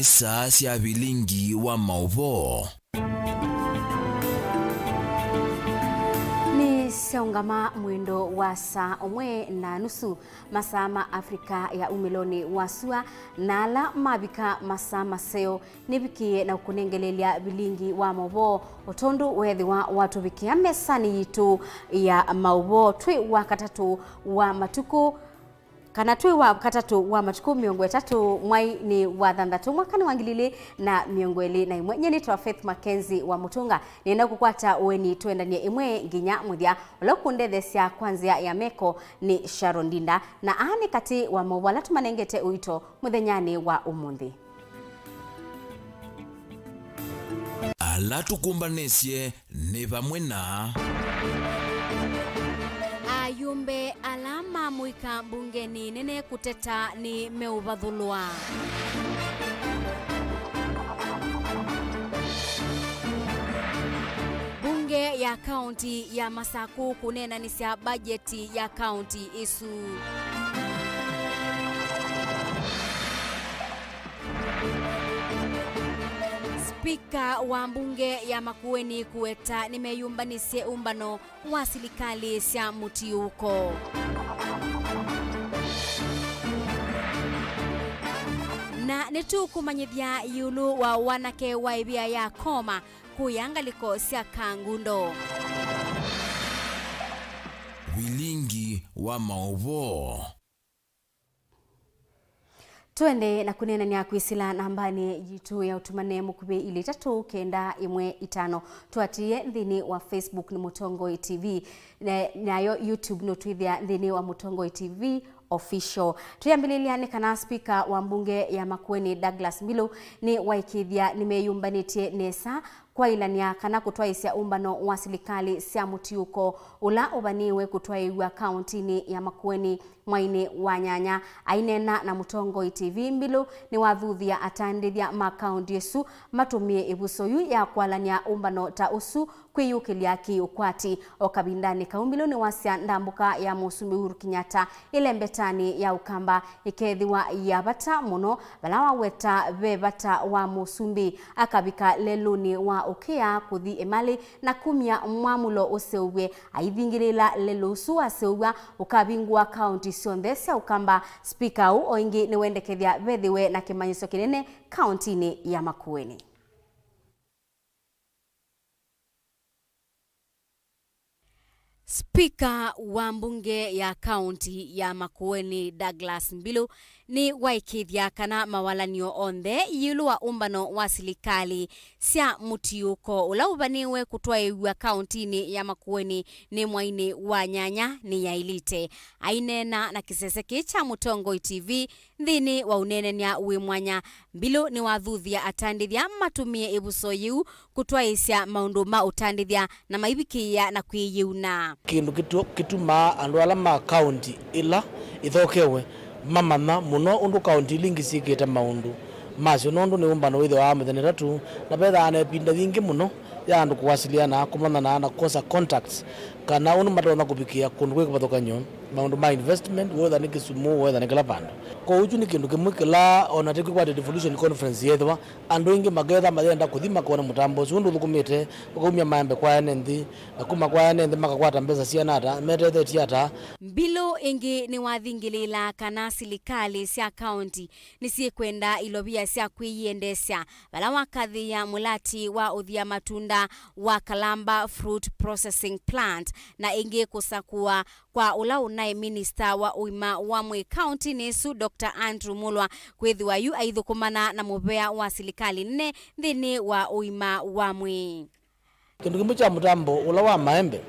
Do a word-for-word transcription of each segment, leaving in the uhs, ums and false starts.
Saa sya vilingi wa maũvoo. Nĩsyaũngama mwendo wa saa ũmwe na nusu, masaa ma Africa ya umĩlonĩ wa sua, na ala mavika masaa maseo, nĩvikĩe na ũkũnengelelya vilingi wa maũvoo, o tondũ weethĩwa watũvikĩa mesanĩ yitũ ya maũvoo twĩ wa katatũ wa matukũ, kana twĩ wa katatũ wa matukũ mĩongo ĩtatũ mwai nĩ wa thanthatũ, mwaka nĩ wa ngili ilĩ na mĩongo ĩlĩ na ĩmwe. Nyie nĩtawa Faith Mackenzie wa Mũtũnga. Nĩenda kũkwata ũeni tũendanie ĩmwe nginya mũthya. Ũla ũkũndetheesya kwa nzĩa ya meko nĩ Sharon Ndinda, na aa nĩ katĩ wa maũvoo ala tũmanengete ũito mũthenyanĩ wa ũmũnthĩ. Ala tũkũmbanĩsye nĩ vamwe na. Ayumbe ala mamũika mbungenĩ nene kũteta nĩ meũvathũlwa. Mbunge ya kaunti ya Masakũ kũneenanĩsya mbajeti ya kaunti ĩsu. Spika wa mbunge ya Makueni kũweta nĩmeyũmbanĩsye ũmbano wa silikalĩ sya mũtiũko. Na nĩtũkũmanyĩthya ĩũlũ wa wanake wa ĩvĩa ya Koma kũya ngalĩko sya Kangundo. Vilingi wa maũvoo. Twende na kũneenany'a kwĩsĩla nambanĩ yitũ ya ũtũmane mũkuvĩ ilĩ itatũ kenda ĩmwe itano. Tũatĩĩe nthĩnĩ wa Facebook nĩ Mũtongoi T V, na-, nayo YouTube nũtwĩthĩa nthĩnĩ wa Mũtongoi T V Official. Twĩambĩlĩlya nĩ kana spika wa mbunge ya Makueni Douglas Mbilu nĩwaĩkĩĩthya nĩmeyũmbanĩtye nesa kwaĩlany'a kana kũtwaĩĩsya ũmbano wa silikalĩ sya mũtiũko ũla ũvanĩĩwe kũtwaĩĩw'a kaũntinĩ ya Makueni mweinĩ wa nyanya. Aineena na Mũtongoi T V, Mbilu nĩwathuthya atandĩthya ma kaũnti ĩsu matũmĩe ĩvuso yu ya kwalany'a ũmbano ta ũsu kwĩyũkĩlya kĩ-ũkwati. O kavindanĩ kau, Mbilu nĩwasya ndambũka ya Mũsumbĩ Uhuru Kenyatta ĩlembetanĩ ya Ũkamba ĩkeethĩwa ya vata mũno, vala waweta ve vata wa Mũsumbĩ akavika lelũnĩ wa ũkĩa kũthi Emali na kumya mwamũlo ũseũvw'e, aithingĩlĩĩla lelũ ũsu waseũvw'a ũkavingũa kaũnti syonthe sya Ũkamba. Spika ũũ o ĩngĩ nĩwendekethya vethĩwe na kĩmanyĩsyo kĩnene kaũntinĩ ya Makueni. Spika wa mbunge ya kaũnti ya Makueni, Douglas Mbilu, nĩwaĩkĩĩthya kana mawalany'o onthe ĩũlũ wa ũmbano wa silikalĩ sya mũtiũko ũla ũvanĩĩwe kũtwaĩĩw'a kaũntinĩ ya Makueni nĩ mweinĩ wa nyanya nĩyaĩlĩte. Aineena na kĩsese kĩĩ kya Mũtongoi T V, nthĩnĩ wa ũneenany'a wĩ mwanya, Mbilu nĩwathuthya atandĩthya matũmĩe ĩvuso yĩu kũtwaĩĩsya maũndũ ma ũtandĩthya na maivikĩĩa na kwĩyĩuna. Kĩndũ kĩtu-, kĩtumaa andũ ala ma kaũnti ĩla ĩthokewe mamanya mũno ũndũ kaũnti ila ingĩ syĩkĩte maũndũ masyo, nũndũ nĩ ũmbano wĩthĩawa mĩthenya ĩtatũ, na vethaa na ĩvinda yingĩ mũno ya andũ kũwasiliana, kũmanyana na kũkosa contacts, kana ũndũ matonya kũvikĩa kũndũ kwĩ kĩvathũkany'o, maũndũ ma investment, whether nĩ Kisumu, whether nĩ kĩla vandũ. Kwoou kyu nĩ kĩndũ kĩmwe kĩla ona tĩkwĩkwatya devolution conference yeethĩwa, andũ aingĩ maketha mayenda kũthi makone mũtambo ũsu ũndũ ũthũkũmĩte, ũkaumya maembe kwa ene nthĩ, na kuma kwa ene nthĩ makakwata mbesa siana ata, metethetye ata. Mbilu ĩngĩ nĩwathingĩlĩĩla kana silikalĩ sya kaũnti nĩsyĩkwenda ilovia sya kwĩyĩendeesya, vala wakathĩĩa mũlati wa ũthia matunda wa Kalamba Fruit Processing Plant, na ĩngĩ kũsakũa kwa ũla ũnaĩ minista wa ũima wa mwĩĩ kaũntinĩ ĩsu, Doctor Andrew Mulwa, kwĩthĩwa yu aithũkũmana na mũvea wa silikalĩ nene nthĩnĩ wa ũima wa mwĩĩ. Kĩndũ kĩmwe kya mũtambo ũla wa maembe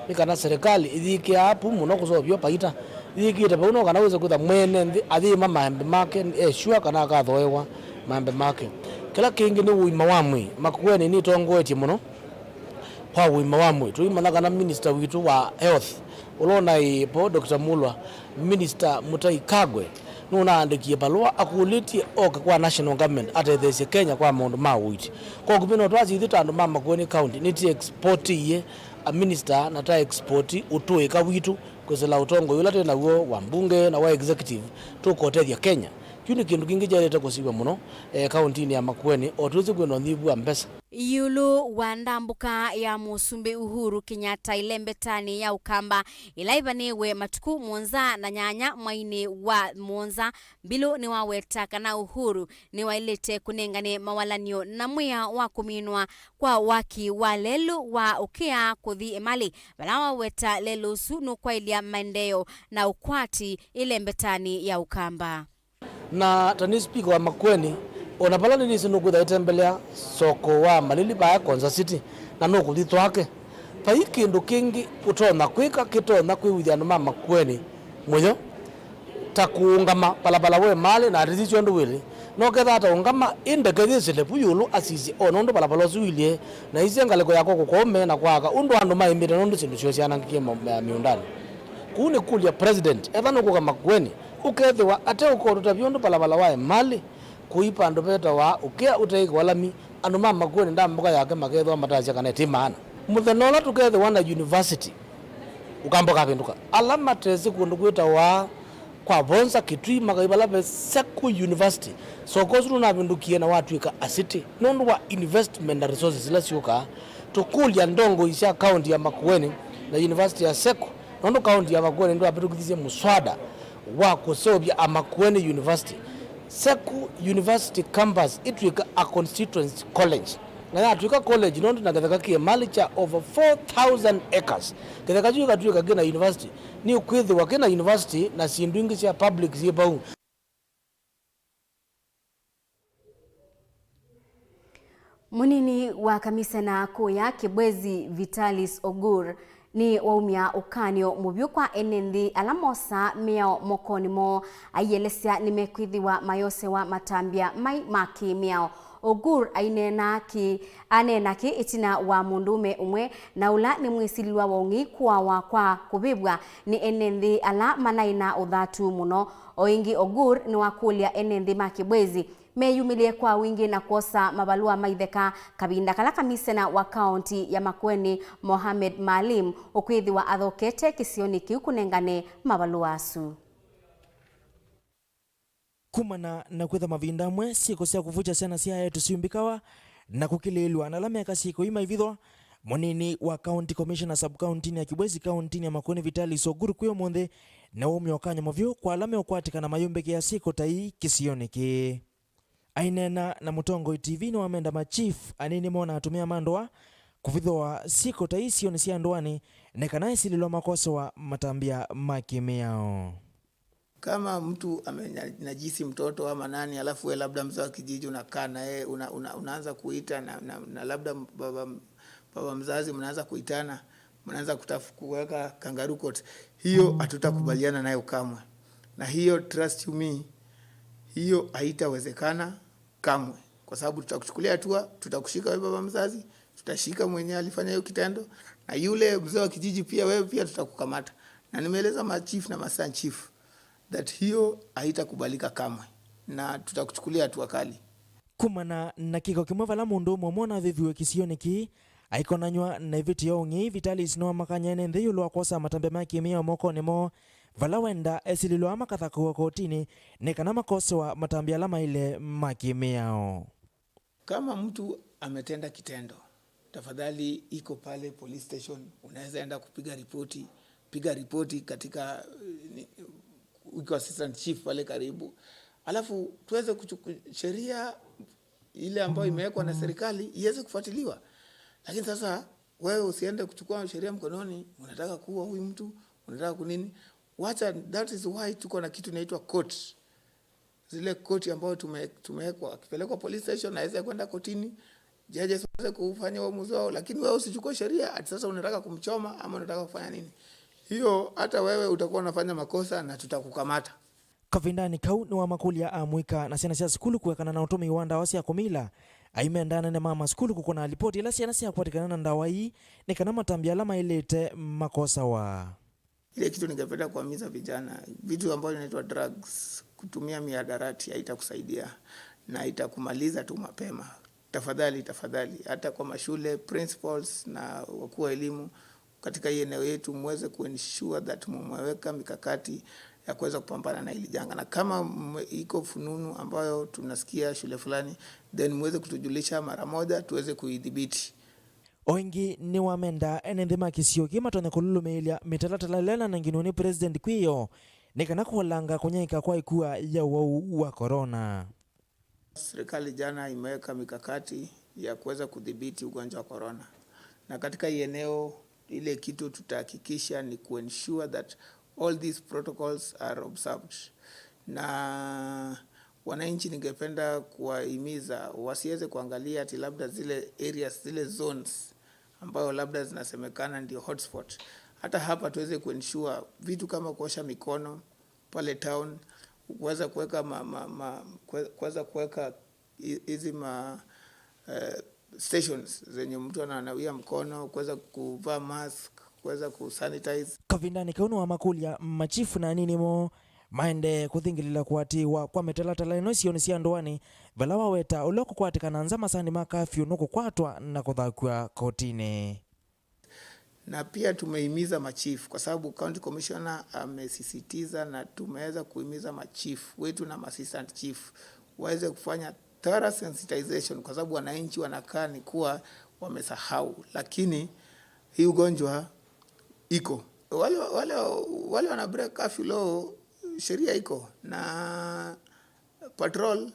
nĩ kana serikali ĩyĩkĩaa apu mũno kũseũvya paita. Ĩyĩkĩĩte vau no kana wĩse kwĩtha mwene nthĩ ayĩĩma maembe make, e sure kana akathooewa maembe make. Kĩla kĩngĩ nĩ ũima wa mwĩĩ. Makueni nĩtongoetye mũno kwa ũima wa mwĩĩ. Tũimanya kana minista witũ wa health, ũla ũnaĩ po, Doctor Mulwa, Minista Mutahi Kagwe, nũnaandĩkie valũa akũlĩtye oke kwa national government atetheesye Kenya kwa maũndũ ma ũiiti. Kwa ũkuvĩ no twasye ithyĩ ta andũ ma Makueni County nĩtũexportĩie aminista na twaexporti ũtũĩka witũ kwĩsĩla ũtongoi ũla twĩ naw'o wa mbunge na wa executive tũkotethya Kenya. Kĩu nĩ kĩndũ kĩngĩ kyaĩlĩte kũsiw'a mũno, eh, kaũntĩnĩ ya Makueni, o twĩsĩ kwĩna ũnyivu wa mbesa. Ĩũlũ wa ndambũka ya Mũsumbĩ Uhuru Kenyatta ĩlembetanĩ ya Ũkamba, ĩla ĩvanĩĩwe matukũ mũonza na nyanya mweinĩ wa mũonza, Mbilu nĩwaweta kana Uhuru nĩwaĩlĩte kũnengane mawalany'o na mwĩao wa kũminwa kwa waki wa lelũ wa Ũkĩa kũthi Emali, vala waweta lelũ ũsu nũkwaĩlya maendeeo na ũkwati ĩlembetanĩ ya Ũkamba. Na ta nĩ spika wa Makueni, o na vala nĩnĩsĩ nũkwĩtha ĩtembelea soko wa Malili vaya Konza City, na nũkũthi Thwake. Vai kĩndũ kĩngĩ ũtonya kwĩka kĩtonya kwĩw'ĩthya andũ ma Makueni mũyo, ta kũũngama valavola wa Emali na atĩsisya ũndũ wĩlĩ. No kethaa ataũngama, ĩ ndeke yĩsĩle vu ĩũlũ asisye o na ũndũ valavola ũsu ũilyĩ, na aisye ngalĩko ya kw'oko kwaũme na kwaaka ũndũ andũ maĩmĩte nũndũ syĩndũ syoo syanangĩkie ma-, ma-, mĩũndanĩ. Kũu nĩ kũlya President, ethwa nũkũka Makueni, ũkethĩwa ateũka ũtũtavya ũndũ valavola wa Emali kũi vandũ vetawa Ũkĩa ũteĩkĩwa lami, andũ ma Makueni ndambũka yake makethĩwa matasya kana ĩtĩ maana. Mũthenya ũla tũkethĩwa na university Ũkamba ũkavĩndũka. Ala matesĩ kũndũ kwĩtawa kwa Vonza, Kitui, Makai, vala ve Seku University, soko ũsu nũnavĩndũkie na watw'ĩka a city nũndũ wa investment na resources ila syũkaa. Tũkũlya ndongoi sya kaunti ya Makueni na University ya Seku, nũndũ kaunti ya Makueni ndwavĩtũkithisye mũswada wa kũseũvya a Makueni University. Seku University Campus ĩtw'ĩka a constituency college, na yatw'ĩka college nũndũ na kĩtheka kĩ Emali kya over four thousand acres. Kĩtheka kyu kĩkatw'ĩka kĩna university, nĩkwĩthĩwa kĩna university na syĩndũ ingĩ sya public syĩ vau. Mũnini wa kamisena kũya Kibwezi, Vitalis Ogur, nĩwaumya ũkany'o mũvyũ kwa ene nthĩ ala mosaa mĩao mokonĩ moo, aielesya nĩmekwĩthĩwa mayosewa matambya mai ma kĩ-mĩao. Ogur aineena kĩ, aneena kĩ ĩtina wa mũndũũme ũmwe na ũla nĩ mwĩsilĩlwa wa ũng'ei kũawa kwa kũvĩvw'a nĩ ene nthĩ ala manaĩ na ũthatu mũno. O ĩngĩ, Ogur nĩwakũlya ene nthĩ ma Kibwezi meyumĩlye kwa wingĩ na kwosa mavalũa ma itheka, kavinda kala kamisena wa kaunti ya Makueni, Mohamed Maalim, ũkwĩthĩwa athokete kĩsionĩ kĩu kũnengane mavalũa asu. Kumana na kwĩtha mavinda amwe syĩko sya kũvukya syana sya aetu syumbĩkawa na kũkilĩĩlw'a na ala meka syĩko ii maivithwa, mũnini wa County Commissioner sub-county-nĩ ya Kibwezi kauntinĩ ya Makueni, Vitalis Ogur, kwĩ ũmũnthĩ nĩwaumya ũkany'o mũvyũ kwa ala meũkwatĩkana mayumbĩkĩa syĩko ta ii kĩsionĩ kĩĩ. Aineena na Mũtongoi T V nĩwamenda ma chief anini moo na atumĩa ma ndũa kũvithũa syĩko ta ii isionĩ sya ndũanĩ nĩ kana esilĩlwa makosewa matambya ma kĩmĩao. Kama mtu amenajisi mtoto ama nani, alafu we labda mzee wa kijiji unakaa na yeye, una, una, unaanza kuita na, na, na labda baba, baba mzazi mnaanza kuitana, mnaanza kutaf-, kuweka kangaroo court, hiyo hatutakubaliana nayo kamwe. Na hiyo, trust you me, hiyo haitawezekana kamwe, kwa sababu tutakuchukulia hatua, tutakushika wewe baba mzazi, tutashika mwenye alifanya hiyo kitendo, na yule mzee wa kijiji pia, wewe pia tutakukamata. Na nimeeleza ma chief na ma assistant chief that hiyo haitakubalika kamwe, na tutakuchukulia hatua kali. Kumana na kĩko kĩmwe vala mũndũũme ũmwe ũnavĩviw'e kĩsionĩ kĩĩ aikonanw'a na ĩvĩtyo ya ũng'ei, Vitalis nĩwamakany'a ene nthĩ ĩũlũ wa kwosa matambya ma kĩmĩao mokonĩ moo, vala wenda esilĩlwa aa makathakũĩwa kotinĩ nĩ kana makosewa matambya ala maĩle ma kĩmĩao. Kama mtu ametenda kitendo, tafadhali iko pale police station, unaweza enda kupiga ripoti, piga ripoti katika, eh, ni-, iko assistant chief pale karibu. Alafu tuweze kuchuku-, sheria ile ambayo imewekwa na serikali iweze kufuatiliwa. Lakini sasa wewe usiende kuchukua sheria mkononi, unataka kuua huyu mtu, unataka kunini? Wacha, that is why tuko na kitu inaitwa court. Zile koti ambayo tume-, tumewekwa, akipelekwa police station, aweze kwenda kotini, judges waweze kufanya uamuzi wao, lakini wewe usichukue sheria ati sasa unataka kumchoma ama unataka kufanya nini. Hiyo hata wewe utakuwa unafanya makosa na tutakukamata. Kavindanĩ kau nĩwamakũlya amũika na syana sya sukulu kũekana na ũtũmĩi wa ndawa sya kũmila. Aimenda anene ma masukulu kũkũna livoti ila syana syakwatĩkana na ndawa ii nĩ kana matambya ala maĩlĩte makosawa. Ile kitu ningependa kuhimiza vijana, vitu ambayo inaitwa drugs, kutumia mihadarati haitakusaidia na itakumaliza tu mapema. Tafadhali, tafadhali, hata kwa mashule, principals na wakuu wa elimu katika hii eneo yetu, muweze kuensure that mumeweka mikakati ya kuweza kupambana na hili janga, na kama mme-, iko fununu ambayo tunasikia shule fulani, then muweze kutujulisha mara moja tuweze kuidhibiti. O ĩngĩ nĩwamenda ene nthĩ ma kĩsio kĩĩ matonya kũlũlũmĩĩlya mĩtalatala ĩla ĩnanenginwe nĩ President kwĩyo nĩ kana kũolanga kũnyaĩĩka kwa ĩkua ya ũwau wa corona. Serikali jana imeweka mikakati ya kuweza kudhibiti ugonjwa wa corona, na katika hii eneo ile kitu tutahakikisha ni kuensure that all these protocols are observed, na wananchi ningependa kuwahimiza wasiweze kuangalia ati labda zile areas, zile zones ambayo labda zinasemekana ndio hotspot. Hata hapa tuweze kuensure vitu kama kuosha mikono pale town, kuweza kuweka ma, ma, ma, kue-, kuweza kuweka hi-, hizi ma, eh, stations zenye mtu ananawia mkono, kuweza kuvaa mask, kuweza kusanitize. Kavindanĩ kau nĩwamakũlya machifu na anini moo maendee kũthingĩlĩla kũatĩĩwa kwa mĩtalatala ĩno isionĩ sya ndũanĩ, vala waweta ũla ũkũkwatĩkana nza masanĩ ma kafyu nũkũkwatwa na kũthakw'a kotinĩ. Na pia tumehimiza machief, kwa sababu county commissioner amesisitiza, na tumeweza kuhimiza machief wetu na assistant chief waweze kufanya thorough sensitization, kwa sababu wananchi wanakaa ni kuwa wamesahau, lakini hii ugonjwa iko. Wale, wale, wale wana break curfew leo, sheria iko na patrol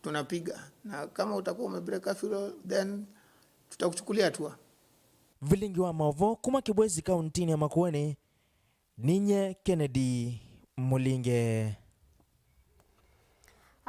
tunapiga, na kama utakuwa ume break curfew leo, then tutakuchukulia hatua. Vilingi wa maũvoo kuma Kibwezi kauntinĩ ya Makueni, ninyie Kennedy Mũlinge.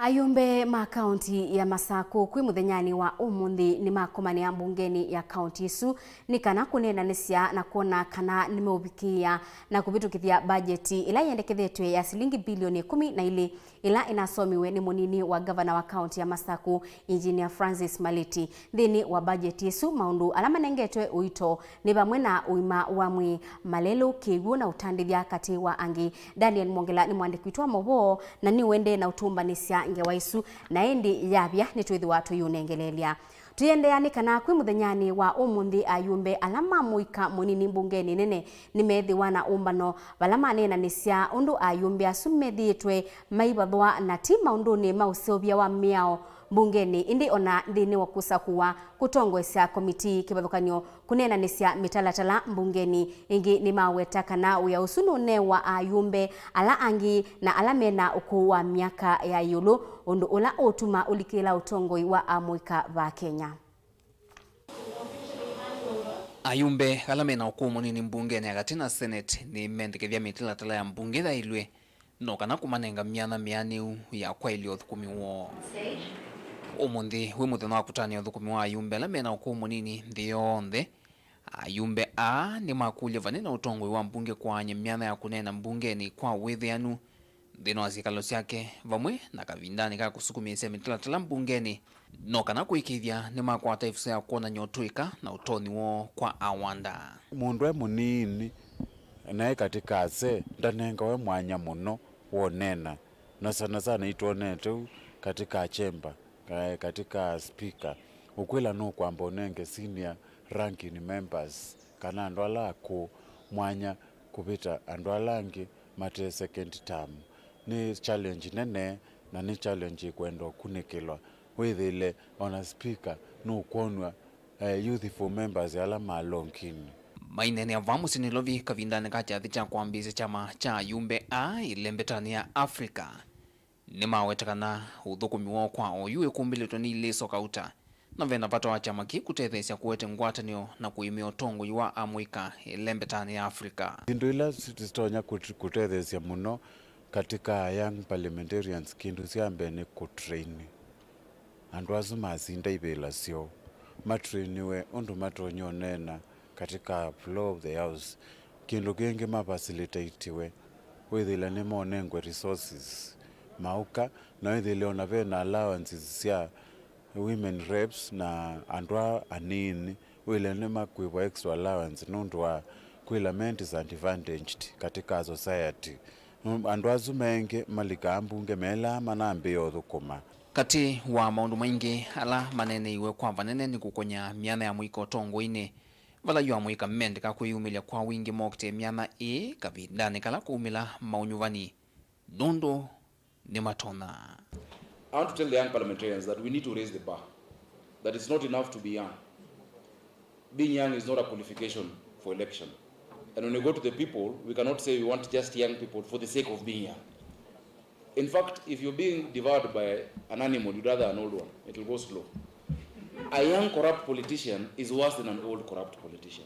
Ayumbe ma kaunti ya Masaku kwĩ mũthenyanĩ wa ũmũnthĩ nĩmakomanĩa mbungenĩ ya kaunti ĩsu nĩ kana kũneenanĩsya na kwona kana nĩmeũvikĩĩa na kũvĩtũkĩthya mbajeti ĩla yendekethetw'e ya silingi bilioni ĩkũmi na ilĩ ĩla ĩnasomiwe nĩ mũnini wa ngavana wa kaunti ya Masaku, Engineer Francis Maliti. Nthĩnĩ wa mbajeti ĩsu, maũndũ ala manengetwe ũito nĩ vamwe na ũima wa mwĩĩ, malelũ, kĩw'ũ na ũtandĩthya katĩ wa angĩ. Daniel Mwongela nĩ mũandĩki witũ wa maũvoo na nĩũendee na ũtũmbanĩsya ngewa ĩsu, na ĩndĩ yavya nĩtwĩthĩwa tũiũnengeleelya. Tũiendeea nĩ kana kwĩ mũthenyanĩ wa ũmũnthĩ ayumbe ala ma mũika mũnini mbungenĩ nene nĩmeethĩwa na ũmbano vala maneenanĩsya ũndũ ayumbe asu methĩĩtwe maivathwa na ti maũndũnĩ ma ũseũvya wa mĩao mbungenĩ, ĩndĩ o na nthĩnĩ wa kũsakũwa kũtongoesya komitii kĩvathũkany'o kũneenanĩsya mĩtalatala mbungenĩ. Ĩngĩ nĩmaweta kana wĩa ũsu nũnewa ayumbe ala angĩ na ala me na ũkũũ wa myaka ya ĩũlũ, ũndũ ũla ũũtuma ũlikĩla ũtongoi wa amũika va Kenya. Ayumbe ala me na ũkũũ mũnini mbungenĩ ya katĩ na Senate nĩmendekethya mĩtalatala ya mbunge yaĩlw'e no kana kũmanenga myanya mĩanĩu ya kwaĩlya ũthũkũmi woo. Ũmũnthĩ wĩ mũthenya wa kũtanĩa ũthũkũmi wa ayumbe ala me na ũkũũ mũnini nthĩ yonthe, ayumbe aa nĩmakũlya vane na ũtongoi wa mbunge kũaany'a myanya ya kũneena mbungenĩ kwa wĩthĩanu nthĩnĩ wa syĩkalo syake, vamwe na kavindanĩ ka kũsukumĩĩsya mĩtalatala mbungenĩ, no kana kũĩkĩĩthya nĩmakwata ĩvuso ya kwonany'a ũtũĩka na ũtonyi woo kwa awanda. Mũndũ e mũnini na e katĩ ka ase ndanengawe mwanya mũno wa ũneena, na sana sana itwonete ũu katĩ ka chamber, ka-, katĩ ka speaker. Ũkwĩla nũkwamba ũnenge senior ranking members kana andũ ala akũũ mwanya kũvĩta andũ ala angĩ mate second term. Nĩ challenge nene na nĩ challenge ĩkwenda ũkunĩkĩlwa. Wĩthĩle o na speaker nũkwonw'a, eh, youthful members ala ma Longin. Maineenea vaa mũsyĩ Nairobi kavindanĩ ka kyathĩ kya kwambĩĩsya kyama kya ayumbe aa ĩlembetanĩ ya Africa. Nĩmaweta kana ũthũkũmi woo kwa oyu wĩkumbĩlĩtwe nĩ ilĩso kauta, na ve na vata wa kyama kĩĩ kũtetheesya kũete ngwatanĩo na kũĩmĩa ũtongoi wa amũika ĩlembetanĩ ya Africa. Syĩndũ ila sitonya kũt-, kũtetheesya mũno katĩ ka young parliamentarians, kĩndũ kya mbee nĩ kũtraini andũ asu masinda ivĩla syoo, matrainiwe ũndũ matonya ũneena katĩ ka floor of the house. Kĩndũ kĩngĩ, mafacilitatiwe, wĩthĩle nĩmonengwe resources maũka, na wĩthĩle ona ve na allowances sya women reps na andũ aa anini, wĩthĩle nĩmakwĩvwa extra allowance nũndũ wa kwĩla me disadvantaged katĩ ka society. Andũ asu maingĩ malikaa mbunge meĩlaa manambĩĩa ũthũkũma. Katĩ wa maũndũ maingĩ ala maneeneiwe kwa vanene nĩ kũkũnya myanya ya mũika ũtongoinĩ, Vala yu amũika mendeka kwĩyumĩlya kwa wingĩ mokite myanya ĩĩ kavindanĩ kala kwaumĩla maũnyuvani, nũndũ nĩmatonya. I want to tell the young parliamentarians that we need to raise the bar, that it's not enough to be young. Being young is not a qualification for election. And when we go to the people, we cannot say we want just young people for the sake of being young. In fact, if you're being devoured by an animal, you'd rather an old one. It will go slow. A young corrupt politician is worse than an old corrupt politician.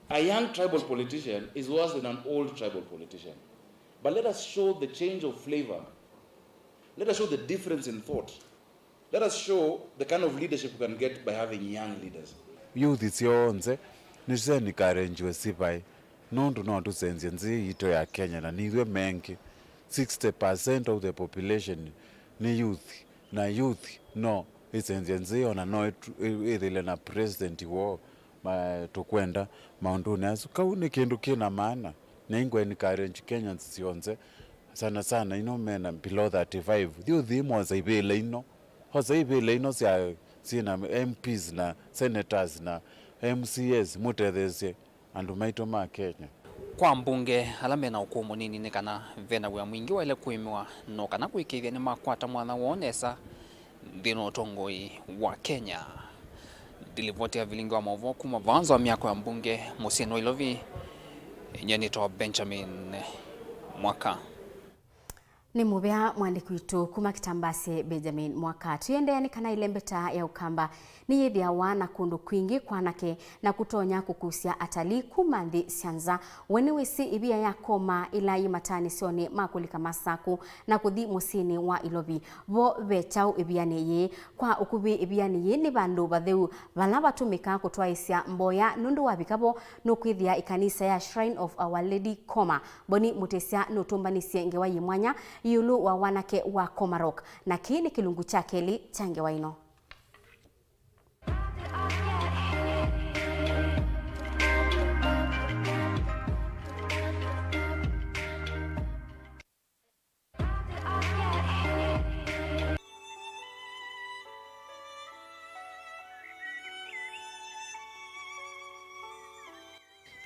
A young tribal politician is worse than an old tribal politician. But let us show the change of flavor. Let us show the difference in thought. Let us show the kind of leadership we can get by having young leaders. Youth syonthe nĩsyenikarenjiwe sivai, nũndũ no tũsenzye nzĩ yitũ ya Kenya, na nithywe mengĩ. Sixty percent of the population nĩ youth, na youth no ĩsenzye nzĩ, ona no ĩtu- ĩ- ĩthĩle na president woo ma- tũkwenda maũndũnĩ asu. Kau nĩ kĩndũ kĩ na maana, na ingwe encourage Kenyans syonthe, sana sana ino mena below thirty-five. Thi ũthi mosa ivĩla ino, osa ivĩla ino sya syĩna M Ps na senators na M C As, mũtetheesye andũ maitũ ma Kenya. Kwa ambunge ala mena ũkũũ mũnini nĩ kana vena wĩa mwingĩ waĩle kũĩmĩwa no kana kũĩkĩĩthya nĩmakwata mwanya woo nesa nthĩnĩ wa ũtongoi wa Kenya. Ndilivoti ya vilingi wa maũvoo kuma vaa nza wa myako ya mbunge mũsyĩnĩ wa Ilovi, nyie nĩtawa Benjamin Mwaka. Nĩ mũvea mwandĩki witũ kuma Kitambasye, Benjamin Mwaka. Tũiendeea nĩ kana ĩlembeta ya Ũkamba nĩyĩthĩawa na kũndũ kwingĩ kwa anake na kũtonya kũkusya atalii kuma nthĩ sya nza. We nĩwĩsĩ ĩvia ya Koma ĩla yĩ matanĩsyonĩ ma kũlika Masakũ na kũthi mũsyĩnĩ wa Ilovi? Vo ve kyaũ ĩvianĩ yĩĩ? Kwa ũkuvĩ, ĩvianĩ yĩĩ nĩ vandũ vatheu vala vatũmĩkaa kũtwaĩsya mboya. Nũndũ wavika vo, nũkwĩthĩa ĩkanisa ya Shrine of Our Lady Koma. Boni Mũtĩsya nũtũmbanisye ngewa yĩ mwanya ĩũlũ wa wanake wa Koma Rock, na kĩĩ nĩ kĩlungu kya kelĩ kya ngewa ĩno.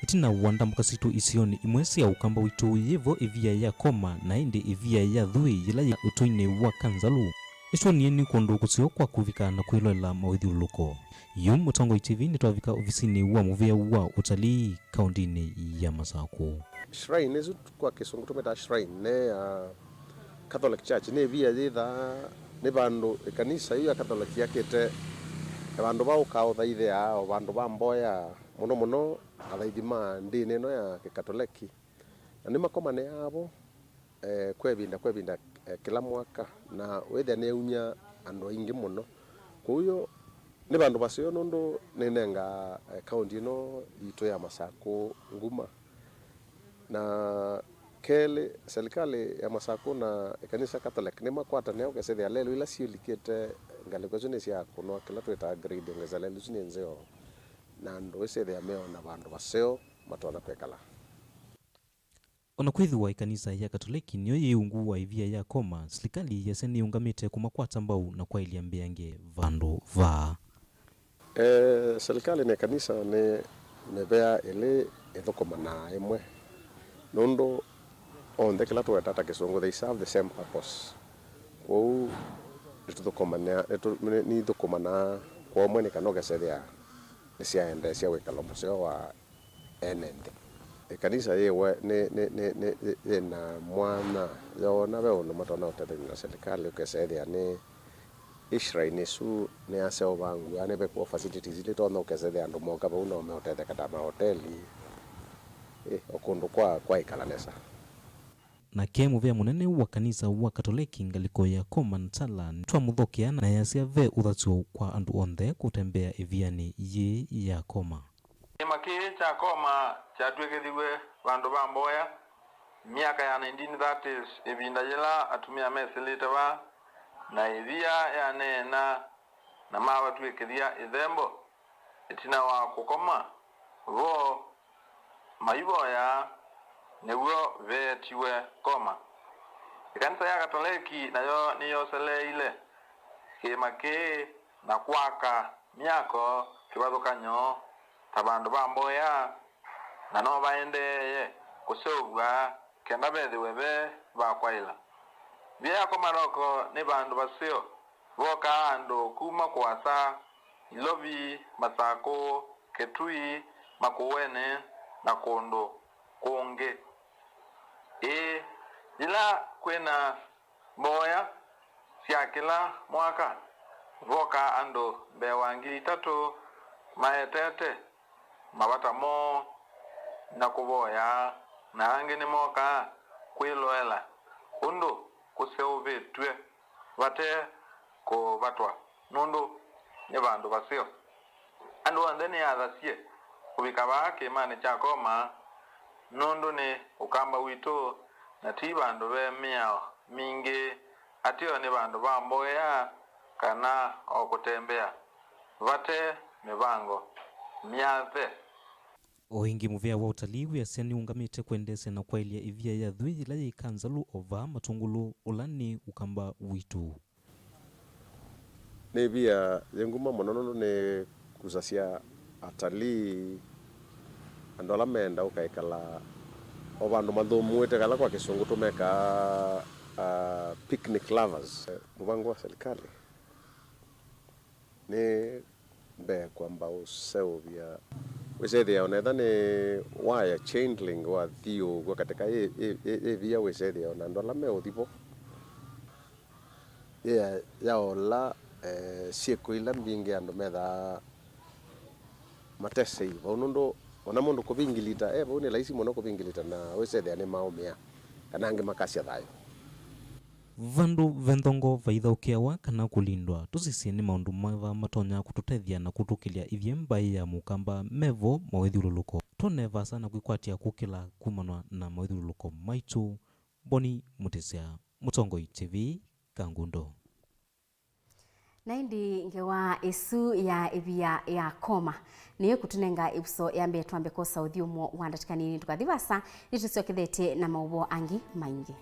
Ĩtina wa ndambũka sitũ isionĩ imwe sya Ũkamba witũ, yĩ vo ĩvia ya Koma, na ĩndĩ ĩvia ya Thuĩ yĩla yĩ ũtũinĩ wa Kanzalu. Nĩtwonie nĩ kũndũ kũseo kwa kũvika na kwĩloela mawĩthyũlũlũko. Yu Mũtongoi T V nĩtwavika ovisinĩ wa mũvĩa wa ũtalii kaũndĩnĩ ya Masakũ. Shrine ĩsu kwa Kĩsũngũ tũmĩtaa shrine, nĩ ya Catholic Church, nĩ ĩvia yĩthaa, nĩ vandũ ĩkanisa yu ya Catholic yakĩte, vandũ va ũkaa ũthaithĩa, o vandũ va mboya, mũno mũno athaithi ma ndĩni ĩno ya Kĩkatoleki. Na nĩmakomanĩaa vo eh, kwa ĩvinda kwa ĩvinda eh, kĩla mwaka, na wĩthĩa nĩyaumya andũ aingĩ mũno. Kwoou nĩ vandũ vaseo nũndũ nĩnengaa eh, kaũnti ĩno yitũ ya Masakũ nguma. Na kelĩ, silikalĩ ya Masakũ na ĩkanisa Catholic nĩmakwatanĩa ũkesĩthĩa lelũ ila syĩlikĩte ngalĩko ĩsu nĩsyakũnwa, kĩla twĩtaa grade, ũkesa lelũ ĩsu nĩ nzeo, na andũ ĩsethĩa meona vandũ vaseo matonya kwĩkala. O na kwĩthĩwa ĩkanisa ya Katoleki nĩyo yĩ ungu wa ĩvia ya Koma, silikalĩ yasya nĩyĩũngamĩte kũmakwata mbau na kwaĩlya mbeange vandũ vaa. Eee, silikalĩ na ĩkanisa nĩ mĩvea ĩlĩ ĩthũkũmanaa ĩmwe, nũndũ onthe kĩla tũwetaa ta Kĩsũngũ, they serve the same purpose. Kwoou nĩtũthũkũmanĩa, nĩtũ-, nĩ-, nĩithũkũmanaa kwa ũmwe nĩ kana ũkesethĩa nĩsyaendeesya wĩkalo mũseo wa ene nthĩ. Ĩkanisa yĩwe nĩ, nĩ, nĩ, nĩ, yĩ na mwanya yoona ve ũndũ matonya ũtethany'a na silikalĩ, ũkesa ĩthĩa nĩ ĩ shrine ĩsu nĩyaseũvangw'a, nĩvekũwa facilities ila itonya ũkesa ĩthĩa andũ moka vau no meũtetheka ta mahoteli, ĩ, o kũndũ kwa, kwa ĩkala nesa. Nake mũvĩa mũnene wa kanisa wa Katoleki ngalĩko ya Koma Ntala nĩtwamũthokea na ayasya ve ũthasyo kwa andũ onthe kũtembea ĩvianĩ yĩĩ ya Koma. Kĩĩma kĩĩ kya Koma kyatw'ĩkĩthiw'e vandũ va mboya myaka ya nineteen thirties, ĩvinda yĩla atumĩa mesĩlĩte vaa na ĩvia yaneena na mavatw'ĩkĩthya ĩthembo ĩtina wa kũkoma vo maivoyaa, nĩw'o veetiwe Koma. Ĩkanisa ya Katoleki nayo nĩyoseleeile kĩĩma kĩĩ na kwaka myako kĩvathũkany'o ta vandũ va mboya, na no vaendeeye kũseũvw'a kenda vethĩwe ve va kwaĩla. Ivia ya Komaroko nĩ vandũ vaseo vokaa andũ kuma kũasa, Ilovi, Masakũ, Kitui, Makueni, na kũndũ kũngĩ. Ĩĩ, yĩla kwĩna mboya sya kĩla mwaka, vokaa andũ mbee wa ngili itatũ maetete mavata moo na kũvoya, na angĩ nĩmokaa kwĩloela ũndũ kũseũvĩtw'e vate kũvatwa, nũndũ nĩ vandũ vaseo. Andũ onthe nĩ athasye kũvika vaa kĩĩmanĩ kya Koma, nũndũ nĩ Ũkamba witũ, na ti vandũ ve mĩao mingĩ. Ateo nĩ vandũ va mboya kana o kũtembea vate mĩvango myathe. O ĩngĩ, mũvĩa wa ũtalii wĩasya nĩũngamĩte kwendeesya na kwaĩlya ĩvia ya Thwii yĩla yĩ Kanzalu o vaa Matũngũlũ, ũla nĩ Ũkamba witũ. Nĩ ĩvia yĩ nguma mũno nũndũ nĩkusasya atalii, andũ ala menda ũka ĩkala o vandũ mathũmũĩte, kala kwa Kĩsũngũ tũmekaa, ah, picnic lovers. Mũvango wa serikali nĩ mbee kwamba ũseũvya, wĩsethĩa ona etha nĩ waya chain link wathi ũw'o katĩka ĩ, ĩ, ĩ, ĩvia, wĩsethĩa ona andũ ala meũthi vo. Yĩa yaola, eh, syĩko ila mbingĩ andũ methaa matesei vau, nũndũ ona mũndũ kũvingilita e vau nĩ laisi mũno kũvingilita, na wĩsethĩa nĩmaũmĩa kana angĩ makasya thayũ. Vandũ ve nthongo vaithaũkĩawa kana kũlindwa, tũsisye nĩ maũndũ meva matonya kũtũtethya na kũtũkĩlya ithyĩ mbaĩ ya Mũkamba mevo mawĩthyũlũlũko. Twone vaasa na kwĩkwatya kũkĩla kumanwa na mawĩthyũlũlũko maitũ. Boni Mũtĩsya, Mũtongoi T V, Kangundo. Na ĩndĩ ngewa ĩsu ya ĩvia ya Koma nĩyo ĩkũtũnenga ĩvuso ya mbee. Twambe kwosa ũthyũmũo wa ndatĩka nini tũkathi vaasa, nĩtũsyokethetye na maũvoo angĩ maingĩ.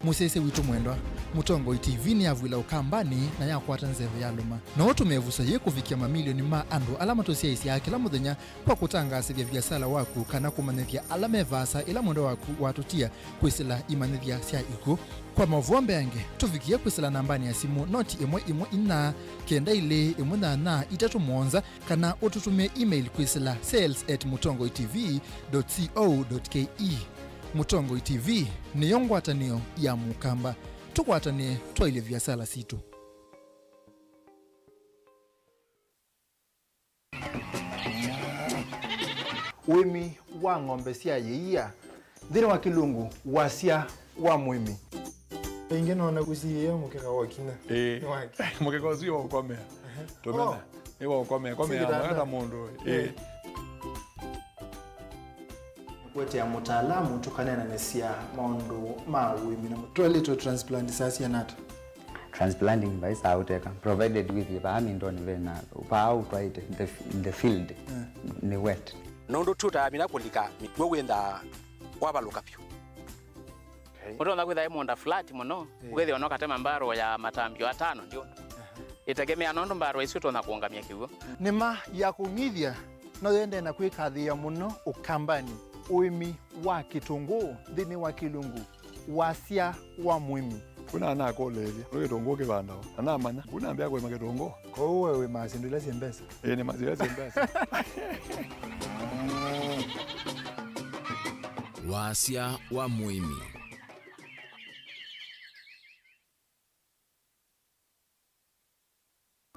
Mũsyaĩĩsya witũ mwendwa, Mũtongoi T V nĩyavw'ĩla Ũkambanĩ na yakwata nzeve ya lũma. No ũtũmĩe ĩvuso yĩĩ kũvikĩa mamilioni ma andũ ala matũsyaĩĩsyaa kĩla mũthenya kwa kũtangaasĩthya viasala waku kana kũmanyĩthya ala me vaasa ĩla mwendwa waku watũtia kwĩsĩla imanyĩthya sya ikw'ũ. Kwa maũvoo mbeange, tũvikĩe kwĩsĩla nambanĩ ya simũ noti ĩmwe ĩmwe inya kenda ilĩ ĩmwe nyanya itatũ mũonza, kana ũtũtũmĩe email kwĩsĩla sales at mũtongoi T V dot co dot K E. Mũtongoi T V nĩyo ngwatanĩo ya Mũkamba. Tũkwatanĩe twaĩlye viasala sitũ. Ũĩmi wa ng'ombe sya yĩia, nthĩnĩ wa Kĩlungu, wasya wa mũĩmi. Ĩngĩ nona kũsiĩĩa mũkeka wa kinya. Ĩĩ. Nĩ wake. Mũkeka ũsu wĩ wa ũkomea. Ehe. Tũmena. Oh. Nĩ wa ũkomea. Komea. Sĩ kĩtanda. Mwaka ta mũndũ. Ĩĩ. Kũetea mũtaalamu tũkaneenanĩsya maũndũ ma ũĩmi na twaĩlĩtwe transplant saa siana ata? Transplanting vai saa ũteka, provided with vaa mindoni vena, vaa ũtwaĩte, the, the field, eh, nĩ wet. Nũndũ tũtaamina kũlika mĩkw'ũ wĩnthaa wavalũka vyũ. Okay. Ũtonya kwĩtha ĩ mũũnda flat mũno, eh, ũkethĩa no katema mbarũ ya matambio atano ndio. Aha. Ĩtegemea nũndũ mbarũ isu ĩtonya kũũngamya kĩw'ũ. Nĩma ya kũng'ithya no yendee na kwĩkathĩĩa mũno Ũkambanĩ, ũĩmi wa kĩtũngũũ nthĩnĩ wa Kĩlungu, wasya wa mũĩmi. Kuna nakũlĩĩlya, nĩ kĩtũngũũ kĩvandawa, na namanya, kuna mbĩa kũĩma kĩtũngũũ. Kwoou we wĩmaa syĩndũ ila syĩ mbesa? Ĩĩ, nĩmaa syĩndũ ila syĩ mbesa. Wasya wa mũĩmi.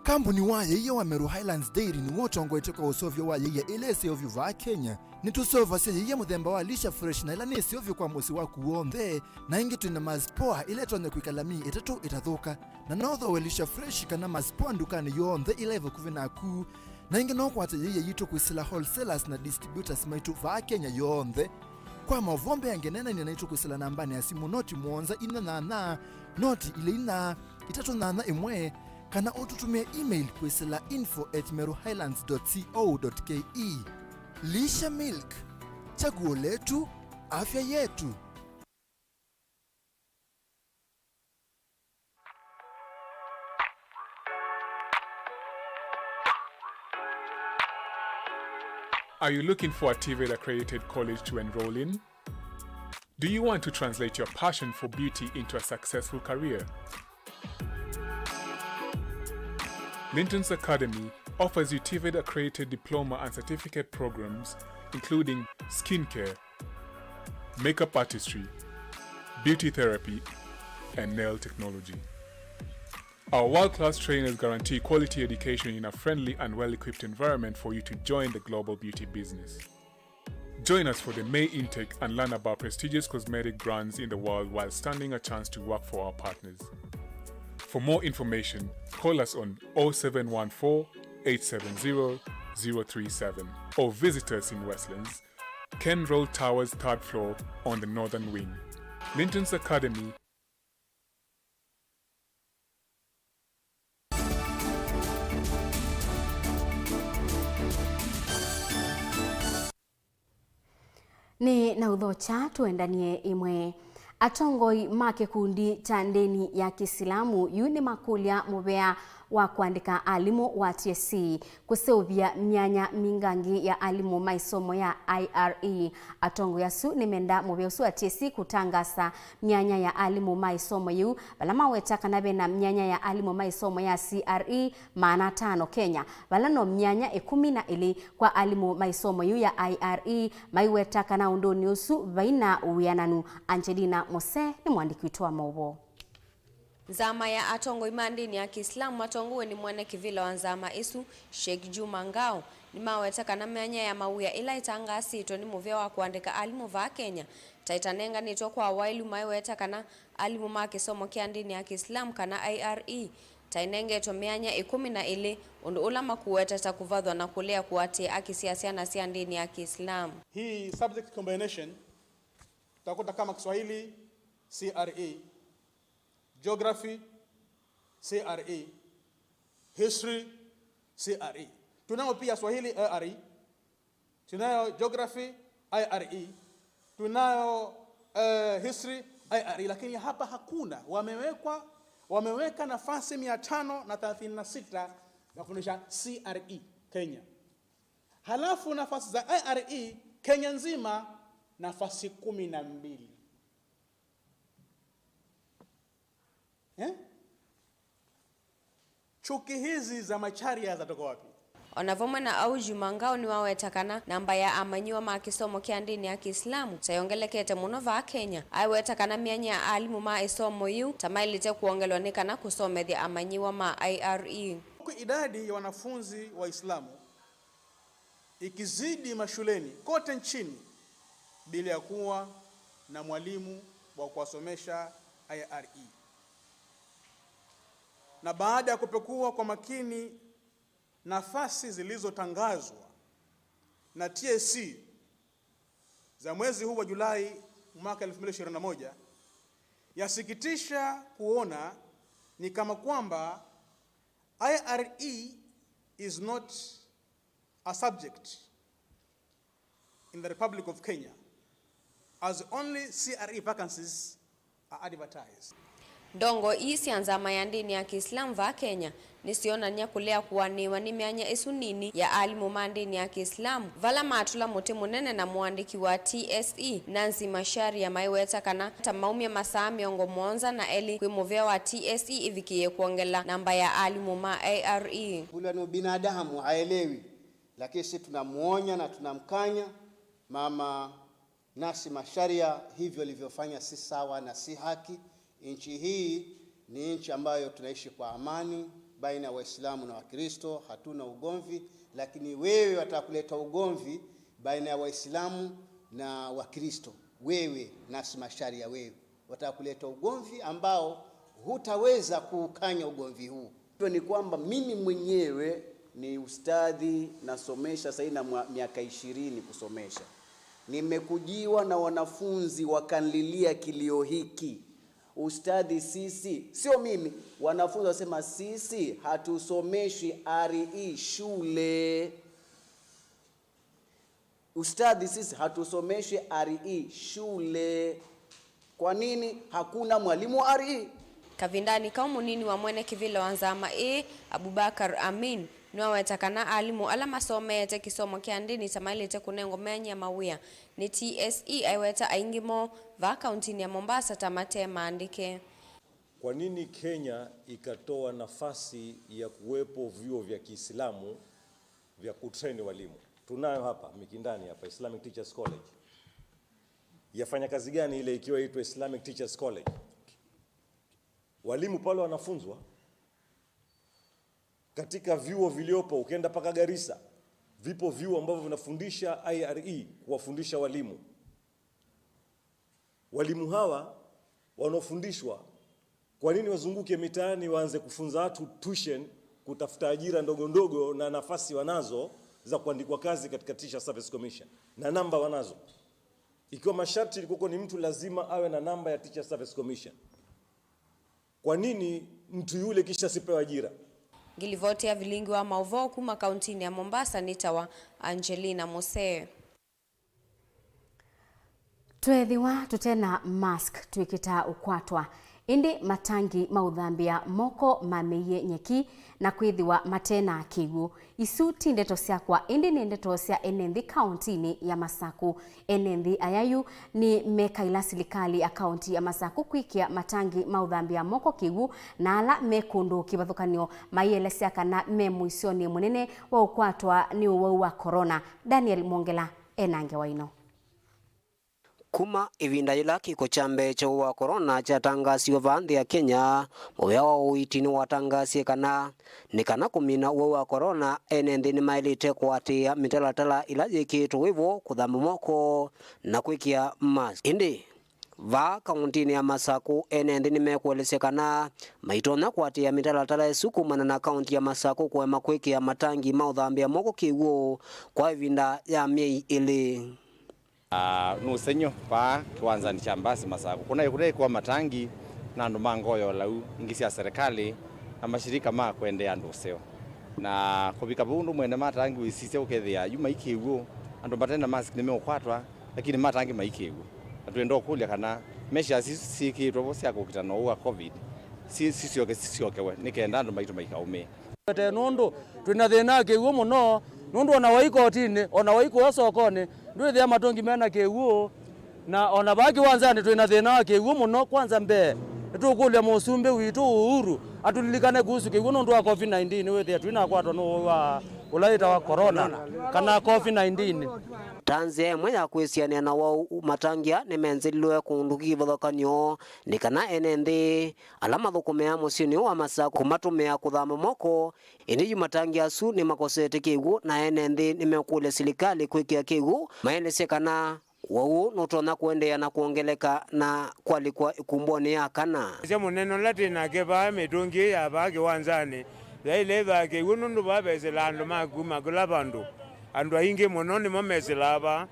Kambuni wa yĩia wa Meru Highlands Dairy nĩw'o ũtongoetye kwa ũseũvyo wa yĩia ĩla ĩseũvyo vaa Kenya. Nĩtũseũvasya yĩia mũthemba wa Lisha Fresh, na ĩla nĩ ĩseũvyo kwa mũsyĩ waku w'onthe, na ĩngĩ twĩ na Mazipoa ĩla ĩtonya kwĩkala myei ĩtatũ ĩtathũka. Na no ũthooe Lisha Fresh kana Mazipoa ndukanĩ yonthe ĩla ĩ vakuvĩ naku. Na ĩngĩ no ũkwate yĩia yitũ kwĩsĩla wholesalers na distributors maitũ vaa Kenya yonthe. Kwa maũvoo mbeange, neenany'a naitũ kwĩsĩla nambanĩ ya simũ noti mũonza inya nyanya, noti ilĩ inya, itatũ nyanya ĩmwe, kana ũtũtũmĩe email kwĩsĩla info at meru highlands dot co dot K E. Lisha Milk, chaguo letu, afya yetu. Are you looking for a TVET accredited college to enroll in? Do you want to translate your passion for beauty into a successful career? Linton's Academy offers you TVET accredited diploma and certificate programs, including skincare, makeup artistry, beauty therapy, and nail technology. Our world-class trainers guarantee quality education in a friendly and well-equipped environment for you to join the global beauty business. Join us for the May intake and learn about prestigious cosmetic brands in the world while standing a chance to work for our partners. For more information, call us on oh seven one four, eight seven zero, zero three seven or visit us in Westlands, Ken Roll Towers, third floor, on the northern wing. Linton's Academy. Nĩ na ũthokya tũendanie ĩmwe. Atongoi ma kĩkundi kya ndĩni ya Kĩsilamu yu nĩmakũlya mũvea wa kũandĩka alimũ wa T S C kũseũvya myanya mingangĩ ya alimũ ma ĩsomo ya I R E. Atongoi asu nĩmenda mũvea ũsu wa T S C kũtangaasa myanya ya alimũ ma ĩsomo yĩu, vala maweta kana vena myanya ya alimũ ma ĩsomo ya C R E maana atano Kenya, vala no myanya ĩkũmi na ĩlĩ kwa alimũ ma ĩsomo yĩu ya I R E. Maiweta kana ũndũnĩ ũsu vaina wĩananu. Angelina Mose nĩ mũandĩki witũ wa maũvoo. Nzama ya atongoi ma ndĩni ya Kĩislamu matongoew'e nĩ mwene kĩvĩla wa nzama ĩsu, Sheikh Juma Ngao, nĩmaweta kana myanya ya mawĩa ĩla ĩtangaasĩtwe nĩ mũvea wa kũandĩka alimũ vaa Kenya ta ĩtanenganĩtwe kwa waĩlu, maiweta kana alimũ ma kĩsomo kya ndĩni ya Kĩislamu kana I R E ta ĩnengetwe myanya ĩkũmi na ĩlĩ, ũndũ ũla makũweta ta kũvathwa na kũlea kũatĩĩa aki sya syana sya ndĩni ya Kĩislamu. Hii subject combination utakuta kama Kiswahili C R E, Geography C R E, History C R E. Tunayo pia Swahili I R E, tunayo Geography I R E, tunayo eh, History I R E, lakini hapa hakuna. Wamewekwa, wameweka nafasi mia tano na thelathini na sita ya kufundisha C R E Kenya. Halafu nafasi za I R E Kenya nzima nafasi kumi na mbili. Eh? Chuki hizi za Macharia zatoka wapi? O na vamwe na au, Juma Ngao nĩwaweta kana namba ya amanyĩw'a ma kĩsomo kya ndĩni ya Kĩislamu ta yongelekete mũno vaa Kenya. Aiweta kana myanya ya alimũ ma ĩsomo yĩu ta maĩlĩte kwongelwa nĩ kana kũsomethya amanyĩw'a ma I R E. Huku idadi ya wanafunzi Waislamu ikizidi mashuleni kote nchini bila ya kuwa na mwalimu wa kuwasomesha I R E. Na baada ya kupekua kwa makini nafasi zilizotangazwa na T S C za mwezi huu wa Julai mwaka elfu mbili ishirini na moja, yasikitisha kuona ni kama kwamba I R E is not a subject in the Republic of Kenya, as only C R E vacancies are advertised. Ndongoi ii sya nzama ya ndĩni ya Kĩislamu vaa Kenya nĩsyonany'a kũlea kũanĩĩwa nĩ myanya ĩsu nini ya alimũ ma ndĩni ya Kĩislamu, vala matũla mũtĩ mũnene na mũandĩki wa T S E, Nancy Macharia, maiweta kana ta maumye masaa mĩongo mũonza na elĩ kwĩ mũvea wa T S E ĩvikĩĩe kwongela namba ya alimũ ma I R E. Kula ni binadamu haelewi. Lakini sisi tunamuonya na tunamkanya Mama Nancy Macharia, hivyo alivyofanya si sawa na si haki. Nchi hii ni nchi ambayo tunaishi kwa amani baina ya Waislamu na Wakristo, hatuna ugomvi, lakini wewe wataka kuleta ugomvi baina ya Waislamu na Wakristo. Wewe Nancy Macharia, wewe wataka kuleta ugomvi ambao hutaweza kuukanya ugomvi huu. Ni kwamba mimi mwenyewe ni ustadhi, nasomesha sasa na mwa-, miaka ishirini kusomesha. Nimekujiwa na wanafunzi wakanlilia kilio hiki. Ustadhi, sisi, sio mimi, wanafunzi wasema, "Sisi hatusomeshi R E shule." Ustadhi, sisi hatusomeshi R E shule. Kwa nini hakuna mwalimu wa R E? Kavindanĩ kau, mũnini wa mwene kĩvĩla wa nzama ĩĩ, Abubakar Amin, nĩwaweta kana alimũ ala masomeete kĩsomo kya ndĩni ta maĩlĩte kũnengwa meany'a mawĩa nĩ T S C, aiweta aingĩ moo vaa kauntinĩ ya Mombasa ta mate maandĩke. Kwa nini Kenya ikatoa nafasi ya kuwepo vyuo vya Kiislamu vya kutrain walimu? Tunayo hapa Mikindani hapa, Islamic Teachers College. Yafanya kazi gani ile ikiwa itwa Islamic Teachers College? Walimu pale wanafunzwa katika vyuo viliopo, ukienda mpaka Garissa, vipo vyuo ambavyo vinafundisha I R E, kuwafundisha walimu. Walimu hawa wanaofundishwa, kwa nini wazunguke mitaani waanze kufunza watu tuition, kutafuta ajira ndogo ndogo na nafasi wanazo za kuandikwa kazi katika Teacher Service Commission? Na namba wanazo. Ikiwa masharti ilikuwa ni mtu lazima awe na namba ya Teacher Service Commission, kwa nini mtu yule kisha sipewa ajira? Ngilivoti ya vilingi wa mauvoo kuma kauntinĩ ya Mombasa nĩtawa Angelina Musee. Tweethĩwa tũte na mask twĩkĩtaa ũkwatwa, ĩndĩ matangi ma ũthambĩa moko mamĩie nyeki na kwĩthĩwa mate na kĩw'ũ. Isu ti ndeto syakwa, ĩndĩ nĩ ndeto sya ene nthĩ kauntinĩ ya Masaku. Ene nthĩ aya yu nĩmekaĩla silikalĩ ya kaunti ya Masaku kwĩkĩa matangi ma ũthambĩa moko kĩw'ũ, na ala me kũndũ kĩvathũkany'o maielesya kana me mũisyonĩ mũnene wa ũkwatwa nĩ ũwau wa corona. Daniel Mwongela e na ngewa ĩno. Kuma ĩvinda yĩla kĩko kya mbee kya ũwau wa corona kyatangaasiwe vaa nthĩ ya Kenya, mũvĩa wa ũiiti nĩwatangaasie kana nĩ kana kũmina ũwau wa corona, ene nthĩ nĩmaĩlĩte kũatĩĩa mĩtalatala ĩla yĩkĩĩtwe wĩvo, kũthamba moko na kwĩkĩa mask. Ĩndĩ vaa kauntinĩ ya Masaku, ene nthĩ nĩmekũelesya kana maitonya kũatĩĩa mĩtalatala ĩsu kumana na kaunti ya Masaku kũema kwĩkĩa matangi ma ũthambĩa moko kĩw'ũ kwa ĩvinda ya myei ĩlĩ. Aa, nĩ ũsengy'o vaa kĩwanzanĩ kya mbasi Masaku. Kũnaĩ kũnaĩ kwa matangi na andũ ma ngoo ya ũlau, ingĩ sya serĩkalĩ, na mashirika ma kũendeea andũ ũseo. Na kũvika vau, ũndũ mwene matangi wĩsisya ũkethĩa yu mai kĩw'ũ, andũ mate na mask nĩmeũkwatwa, lakini matangi mai kĩw'ũ. Na twĩenda ũkũlya kana measures isu syĩkĩĩtwe vo sya kũkitana ũu wa covid si-, sisyoke sisyokewe nĩ kenda andũ maitũ maikaũmĩe. Tũete nũndũ twĩ na thĩna wa kĩw'ũ mũno, nũndũ o na waĩ kotinĩ, o na waĩ kũya sokonĩ, ndwĩthĩa matũngi me na kĩw'ũ. Na o na vaa kĩwanzanĩ twĩ na thĩna wa kĩw'ũ mũno. Kwanza mbee, nĩtũkũlya mũsumbĩ witũ Uhuru atũlilikane kuhusu kĩw'ũ nũndũ wa covid nineteen, wĩthĩa twĩnakwatwa nĩ ũwau wa ũla wĩtawa corona kana covid nineteen. Ta nzĩa ĩmwe ya kwĩsianĩa na ũwau, matangi aa nĩmenzĩlilwe kũndũ kĩvathũkany'o nĩ kana ene nthĩ ala mathũkũmĩaa mũsyĩnĩ ũũ wa Masaku kũmatũmĩa kũthamba moko. Ĩndĩ yu matangi asu nĩmakosete kĩw'ũ, na ene nthĩ nĩmekũlya silikalĩ kwĩkĩa kĩw'ũ maelesye kana ũwau ũũ nũtonya kũendeea na kwongeleka na kwalĩkw'a ĩkumbonĩ ya kana. Sya mũnene ũla twĩ nake vaa, mĩtũngi ĩĩ ya vaa kĩwanzanĩ yaĩle ĩthwaa kĩw'ũ nũndũ vaa vesĩlaa andũ ma kuma kĩla vandũ. Andũ aingĩ mũno nĩmo mesĩlaa vaa,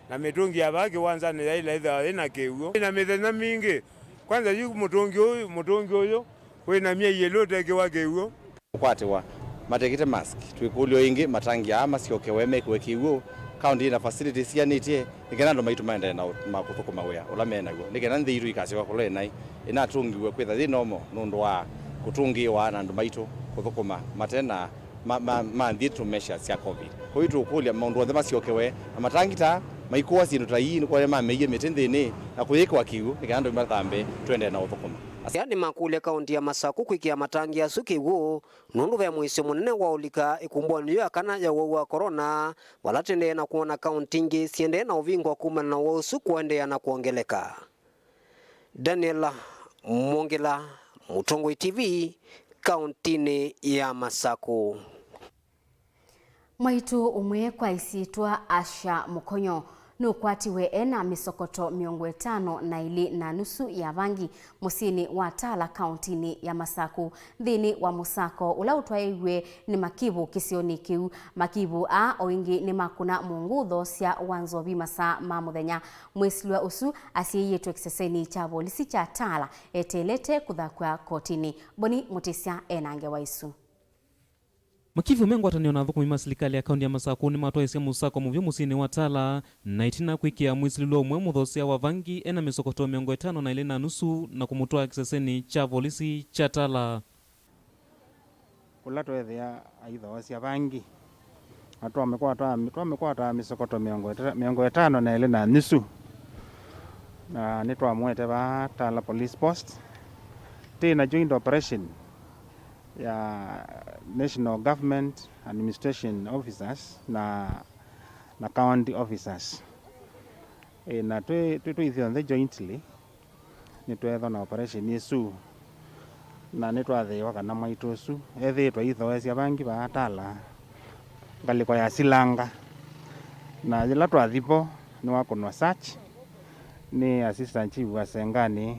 na mĩtũngi ya vaa kĩwanzanĩ yaĩle ĩthwaa yĩ na kĩw'ũ. Ĩna mĩthenya mingĩ, kwanza yu mũtũngi ũyũ, mũtũngi ũyũ wĩ na myei ĩlĩ ũtekĩwa kĩw'ũ. Kũkwatĩwa matekĩte mask. Twĩkũlyo ĩngĩ, matangi aa masyokewe mekĩwe kĩw'ũ. Kaunti ĩna facilities sianĩtye nĩ kenda andũ maitũ maendee na ũ-, ma kũthũkũma wĩa ũla me naw'o, nĩ kenda nthĩ yitũ ikasyoka kũla ĩnaĩ ĩnatũngiwe kwĩtha yĩ normal nũndũ wa kũtũngĩĩwa na andũ maitũ kũthũkũma mate na ma, ma, manthĩtwe measures sya covid. Kwoou tũkũlya maũndũ onthe masyokewe, na matangi ta maikũwa syĩndũ ta ii nĩkwona mameie mĩtĩ nthĩnĩ na kũyĩkĩwa kĩw'ũ nĩ kenda andũ mathambe tũendee na ũthũkũma. Aya nĩmakũlya kaunti ya Masaku kwĩkĩa matangi asu kĩw'ũ nũndũ ve mũisyo mũnene wa ũlika ĩkumbonĩ yĩu ya kana ya ũwau wa corona, vala tũendee na kwona kaunti ingĩ siendee na ũvingwa kumana na ũwau ũsu kũendeea na kwongeleka. Daniel Mwongela, Mũtongoi T V, kauntinĩ ya Masaku. Mwaitũ ũmwe kwa ĩsyĩtwa Asha Mũkonyo nũkwatiwe e na mĩsokoto mĩongo ĩtano na ĩlĩ na nusu ya vangi mũsyĩnĩ wa Tala, kauntinĩ ya Masaku, nthĩnĩ wa mũsako ũla ũtwaĩiw'e nĩ makivũ kĩsionĩ kĩu. Makivũ aa o ĩngĩ nĩmakũna mũngũtho sya wa nzovi masaa ma mũthenya. Mwĩsilwa ũsu asyaiĩtwe kĩsesenĩ kya volisi kya Tala eteelete kũthakw'a kotinĩ. Boni Mũtĩsya e na ngewa ĩsu. Makivu me ngwatanĩo na athũkũmi ma silikalĩ ya kaũntĩ ya Masakũ nĩmatwaĩsye mũsako mũvyũ mũsyĩnĩ wa Tala, na ĩtina kwĩkĩa mwĩsilĩlwa ũmwe mũthoosya wa vangi ena mĩsokoto mĩongo ĩtano na ĩlĩ na nusu na kũmũtwaa kĩsesenĩ kya volisi kya Tala. Kũla tweethĩa aithoosya vangi, na twamĩkwata, twamĩkwata mĩsokoto mĩongo ĩta-, mĩongo ĩtano na ĩlĩ na nusu, na nĩtwamũete vaa Tala Police Post. Twĩ na joint operation ya National Government Administration Officers na, na County Officers. Ĩ, na twĩ, twĩ, twĩ ithyonthe jointly, nĩtweethwa na operation ĩsu, na nĩtwathĩĩwa kana mwaitũ ũsu ethĩĩtwe aithoesya vangi vaa Tala ngalĩko ya Silanga. Na yĩla twathi vo, nĩwakũnwa search nĩ Assistant Chief wa Senganĩ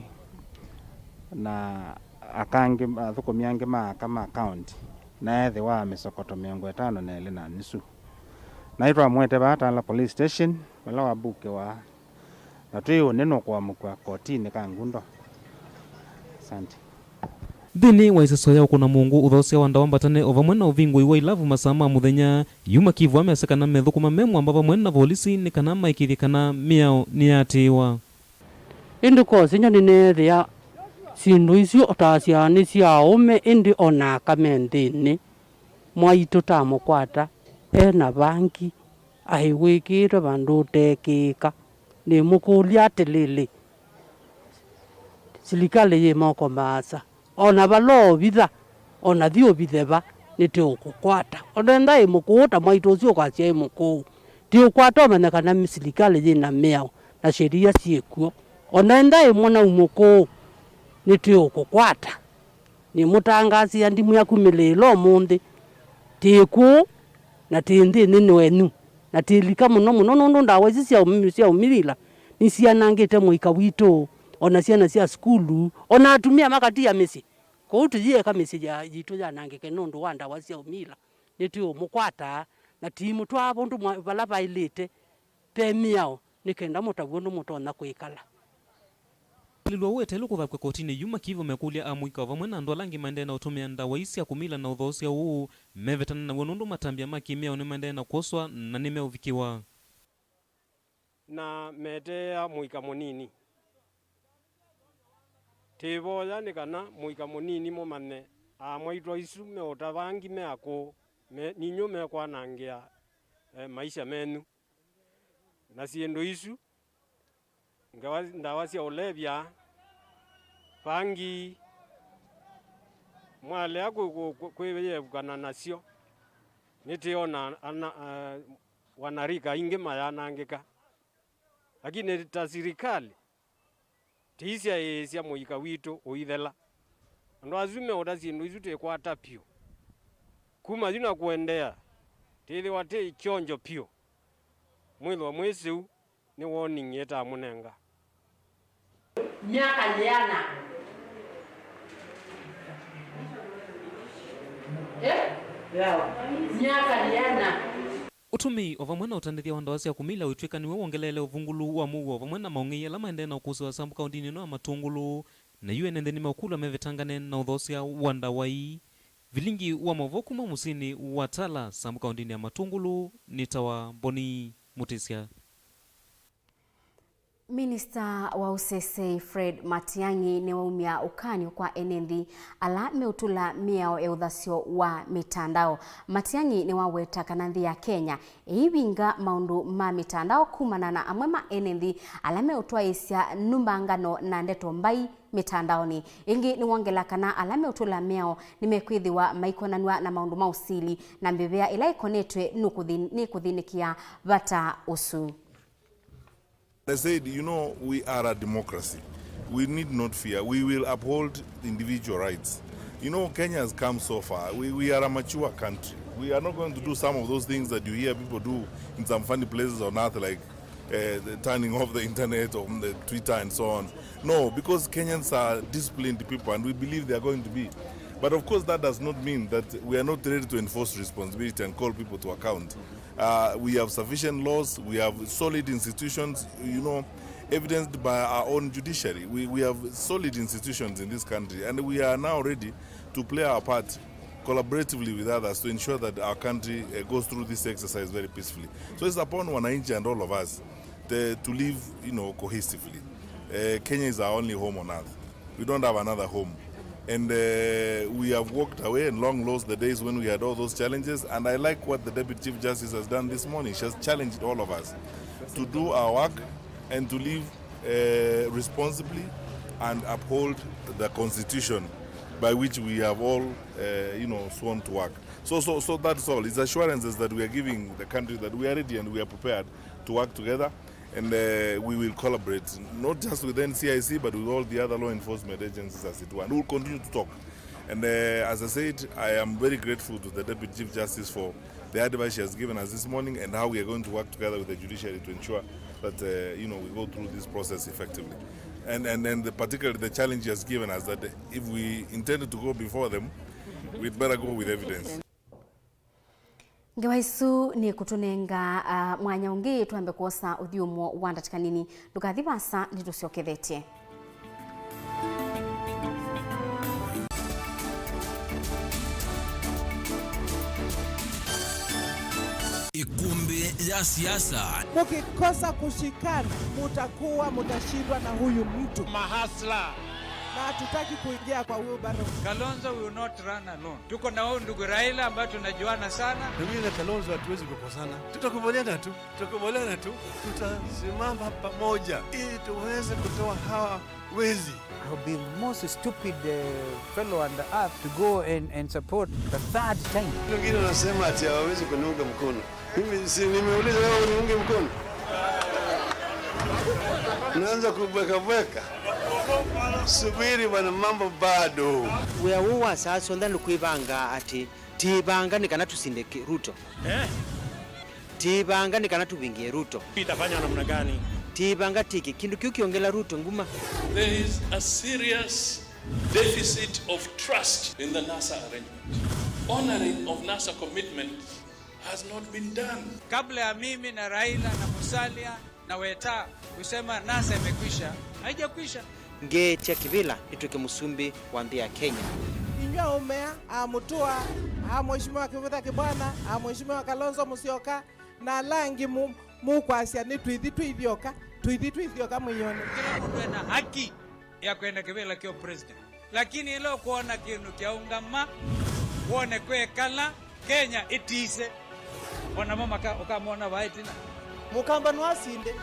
na akangĩ, athũkũmi angĩ ma aka ma county, na ethĩwa mĩsokoto mĩongo ĩtano na ĩlĩ na nusu. Na nĩtwamũete vaa Tala Police Station, vala wabukiwa, na twĩ ũnĩ nũkũamũkw'a kotinĩ ka ngundo. Asante. Nthĩnĩ wa ĩseso ya ũkũna mũngũ, ũthoosya wa ndawa mbatane o vamwe na ũvingũi wa ilavu masaa ma mũthenya, yu Makivu amesya kana methũkũma me mwamba vamwe na volisi nĩ kana maĩkĩĩthye kana mĩao nĩyatĩĩwa. Ĩndĩ kosinyo nĩneethĩa syĩndũ isu o ta sya nĩ sya aũme, ĩndĩ o na aka me nthĩnĩ. Mwaitũ tamũkwata e na vangi, aĩ wĩkĩĩtwe vandũ ũtekĩĩka. Nĩmũkũlya atĩlĩlĩ, silikalĩ yĩ moko maasa? O na vala ũvitha, o na thi ũvithe va, nĩtĩũkũkwata. O na enda ĩ mũkũũ ta mwaitũ ũsu ũkwasya ĩ mũkũũ, tĩũkwata ũmanya kana silikalĩ yĩ na mĩao na sheria syĩ kw'o. O na enda ĩ mwanau mũkũũ, nĩtĩũkũkwata. Nĩmũtangaasĩa ndimwĩa kumĩlĩĩla ũmũnthĩ, tĩ kw'o na tĩ nthĩnĩ wenyu, na tĩlika mũno mũno, nũndũ ndawa isu sya ũmi-, sya ũmila nĩsyanangĩte mũika witũ, o na syana sya sukulu, o na atumĩa makatia mĩsyĩ. Kwoou tũyĩeka mĩsyĩ ya, yitũ yanangĩke nũndũ wa ndawa sya ũmila, nĩtũũmũkwata na tũimũtwaa vũndũ mwa-, vala vaĩlĩte ve mĩao, nĩ kenda mũtavw'e ũndũ mũtonya kwĩkala. Kwĩlĩlw'a ũetelwe kũthakw'a kotinĩ yu Makivu mekũlya amũika o vamwe na andũ ala angĩ maendee na ũtũmĩa ndawa ii sya kũmila na ũthoosya ũũ mevetane naw'o nũndũ matambya ma kĩmĩao nĩmaendee na kwoswa na nĩmeũvikĩwa. Na meteea mũika mũnini. Tĩvoya nĩ kana mũika mũnini mũmanye amwaitũ aisu meũta vangi me akũũ, me, ninyu mekwanangĩa, eh, maisha menyu. Na syĩndũ isu, ngewa, ndawa sya ũlevya, vangi, mwalea kwĩ, kwĩ, kwĩ, kwĩyevukana nasyo, nĩtĩona ana, a, wanarika aingĩ mayanangĩka. Lakini ta sirikali, tĩisyaĩĩsya mũika witũ ũithela. Andũ asu meũta syĩndũ isu twĩkwata pyũ. Kuma yu na kũendeea, twĩthĩwa twĩ kyonjo pyũ. Mwĩthwa mwĩsĩu nĩ warning ĩtamũnenga. Myaka yĩana. Eh? Myaka yĩana. Ũtũmĩi o vamwe na ũtandĩthya wa ndawa sya kũmila ũitw'ĩka nĩw'o wongeleele ũvungũlu wa mũuo o vamwe na maũng'ei ala maendee na ũkũsĩwa sambu kaũndĩnĩ ĩno ya Matũngũlũ, na yu ene nthĩ nĩmeũkũlw'a mevetangane na ũthoosya wa ndawa ii. Vilingi wa maũvoo kuma mũsyĩnĩ wa Tala, sambu kaũndĩnĩ ya Matũngũlũ, nĩtawa Mboni Mũtĩsya. Minista wa ũsesei Fred Matiang'i nĩwaumya ũkany'o kwa ene nthĩ ala meũtũla mĩao ya ũthasyo wa mĩtandao. Matiang'i nĩwaweta kana nthĩ ya Kenya ĩivinga maũndũ ma mĩtandao kumana na amwe ma ene nthĩ ala meũtwaĩĩsya nũmbangano na ndeto mbai mĩtandaonĩ. Ĩngĩ nĩwongela kana ala meũtũla mĩao nĩmekwĩthĩwa maikonanw'a na maũndũ ma ũsili na mĩvea ĩla ĩkonetwe nũkũthi-, nĩ kũthĩnĩkĩa vata ũsu. They said, you know, we are a democracy. We need not fear. We will uphold individual rights. You know, Kenya has come so far. We, we are a mature country. We are not going to do some of those things that you hear people do in some funny places on earth, like, uh, the turning off the internet or the Twitter and so on. No, because Kenyans are disciplined people and we believe they are going to be. But of course, that does not mean that we are not ready to enforce responsibility and call people to account. Uh, we have sufficient laws, we have solid institutions, you know, evidenced by our own judiciary. We, we have solid institutions in this country, and we are now ready to play our part collaboratively with others to ensure that our country, uh, goes through this exercise very peacefully. So it's upon wananchi and all of us to, to live, you know, cohesively. Uh, Kenya is our only home on earth. We don't have another home. And, uh, we have walked away and long lost the days when we had all those challenges. And I like what the Deputy Chief Justice has done this morning. She has challenged all of us to do our work and to live, uh, responsibly and uphold the constitution by which we have all, uh, you know, sworn to work. So, so, so that's all. It's assurances that we are giving the country that we are ready and we are prepared to work together. And, uh, we will collaborate, not just with N C I C, but with all the other law enforcement agencies, as it were. And we'll continue to talk. And, uh, as I said, I am very grateful to the Deputy Chief Justice for the advice she has given us this morning and how we are going to work together with the judiciary to ensure that, uh, you know, we go through this process effectively. And, and, and the, particularly the challenge she has given us that if we intend to go before them, we'd better go with evidence. Ngewa isu nĩ kũtũnenga, ah, mwanya ũngĩ twambe kwosa ũthyũmũo wa ndatĩka nini. Ndũkathi vaasa, nĩtũsyokethetye. Ĩkũmbĩ ya siasa. Mkikosa kushikana, mutakuwa mutashindwa na huyu mtu. Mahasla. Na hatutaki kuingia kwa wheelbarrow. Kalonzo will not run alone. Tuko na huyu ndugu Raila ambaye tunajuana sana. Na mimi na Kalonzo hatuwezi kukosana. Tutakubaliana tu. Tutakubaliana tu. Tutasimama pamoja ili tuweze kutoa hawa wezi. I'll be most stupid, uh, fellow on the earth to go and, and support the third time. Wengine wanasema ati hawawezi kuniunga mkono. Mimi si nimeuliza wewe uniunge mkono? Naanza kubweka bweka. Subiri bwana, mambo bado. Wĩa ũũ wa saa syonthe nĩ kwĩvanga atĩ, tĩĩvanga nĩ kana tũsinde kĩ-, Ruto. Eh? Tĩĩvanga nĩ kana tũvingie Ruto. Itafanywa namna gani? Tĩĩvanga tĩke kĩndũ kĩu kĩongela Ruto nguma. There is a serious deficit of trust in the NASA arrangement. Honoring of NASA commitments has not been done. Kabla ya mimi na Raila na Musalia na Weta kusema NASA imekwisha, haijakwisha. Ngeetya kĩvĩla nĩtw'ĩke mũsumbĩ wa nthĩ ya Kenya. Inyw'ĩ aũme aa, Mũtũa, aa Mheshimiwa Kĩvutha Kĩbwana, aa Mheshimiwa Kalonzo Musyoka, na ala angĩ mu-, mũkwasya nĩ tũithi twĩ ithyoka, tũithi twĩ ithyoka mwĩone. Kĩla mũndũ ena haki ya kwenda kĩvĩla kĩa president. Lakini ĩla ũkwona kĩndũ kyaũngama, wone kwekala, Kenya ĩtise. O namo maka-, ũkamona vaa ĩtina. Mũkamba no asinde.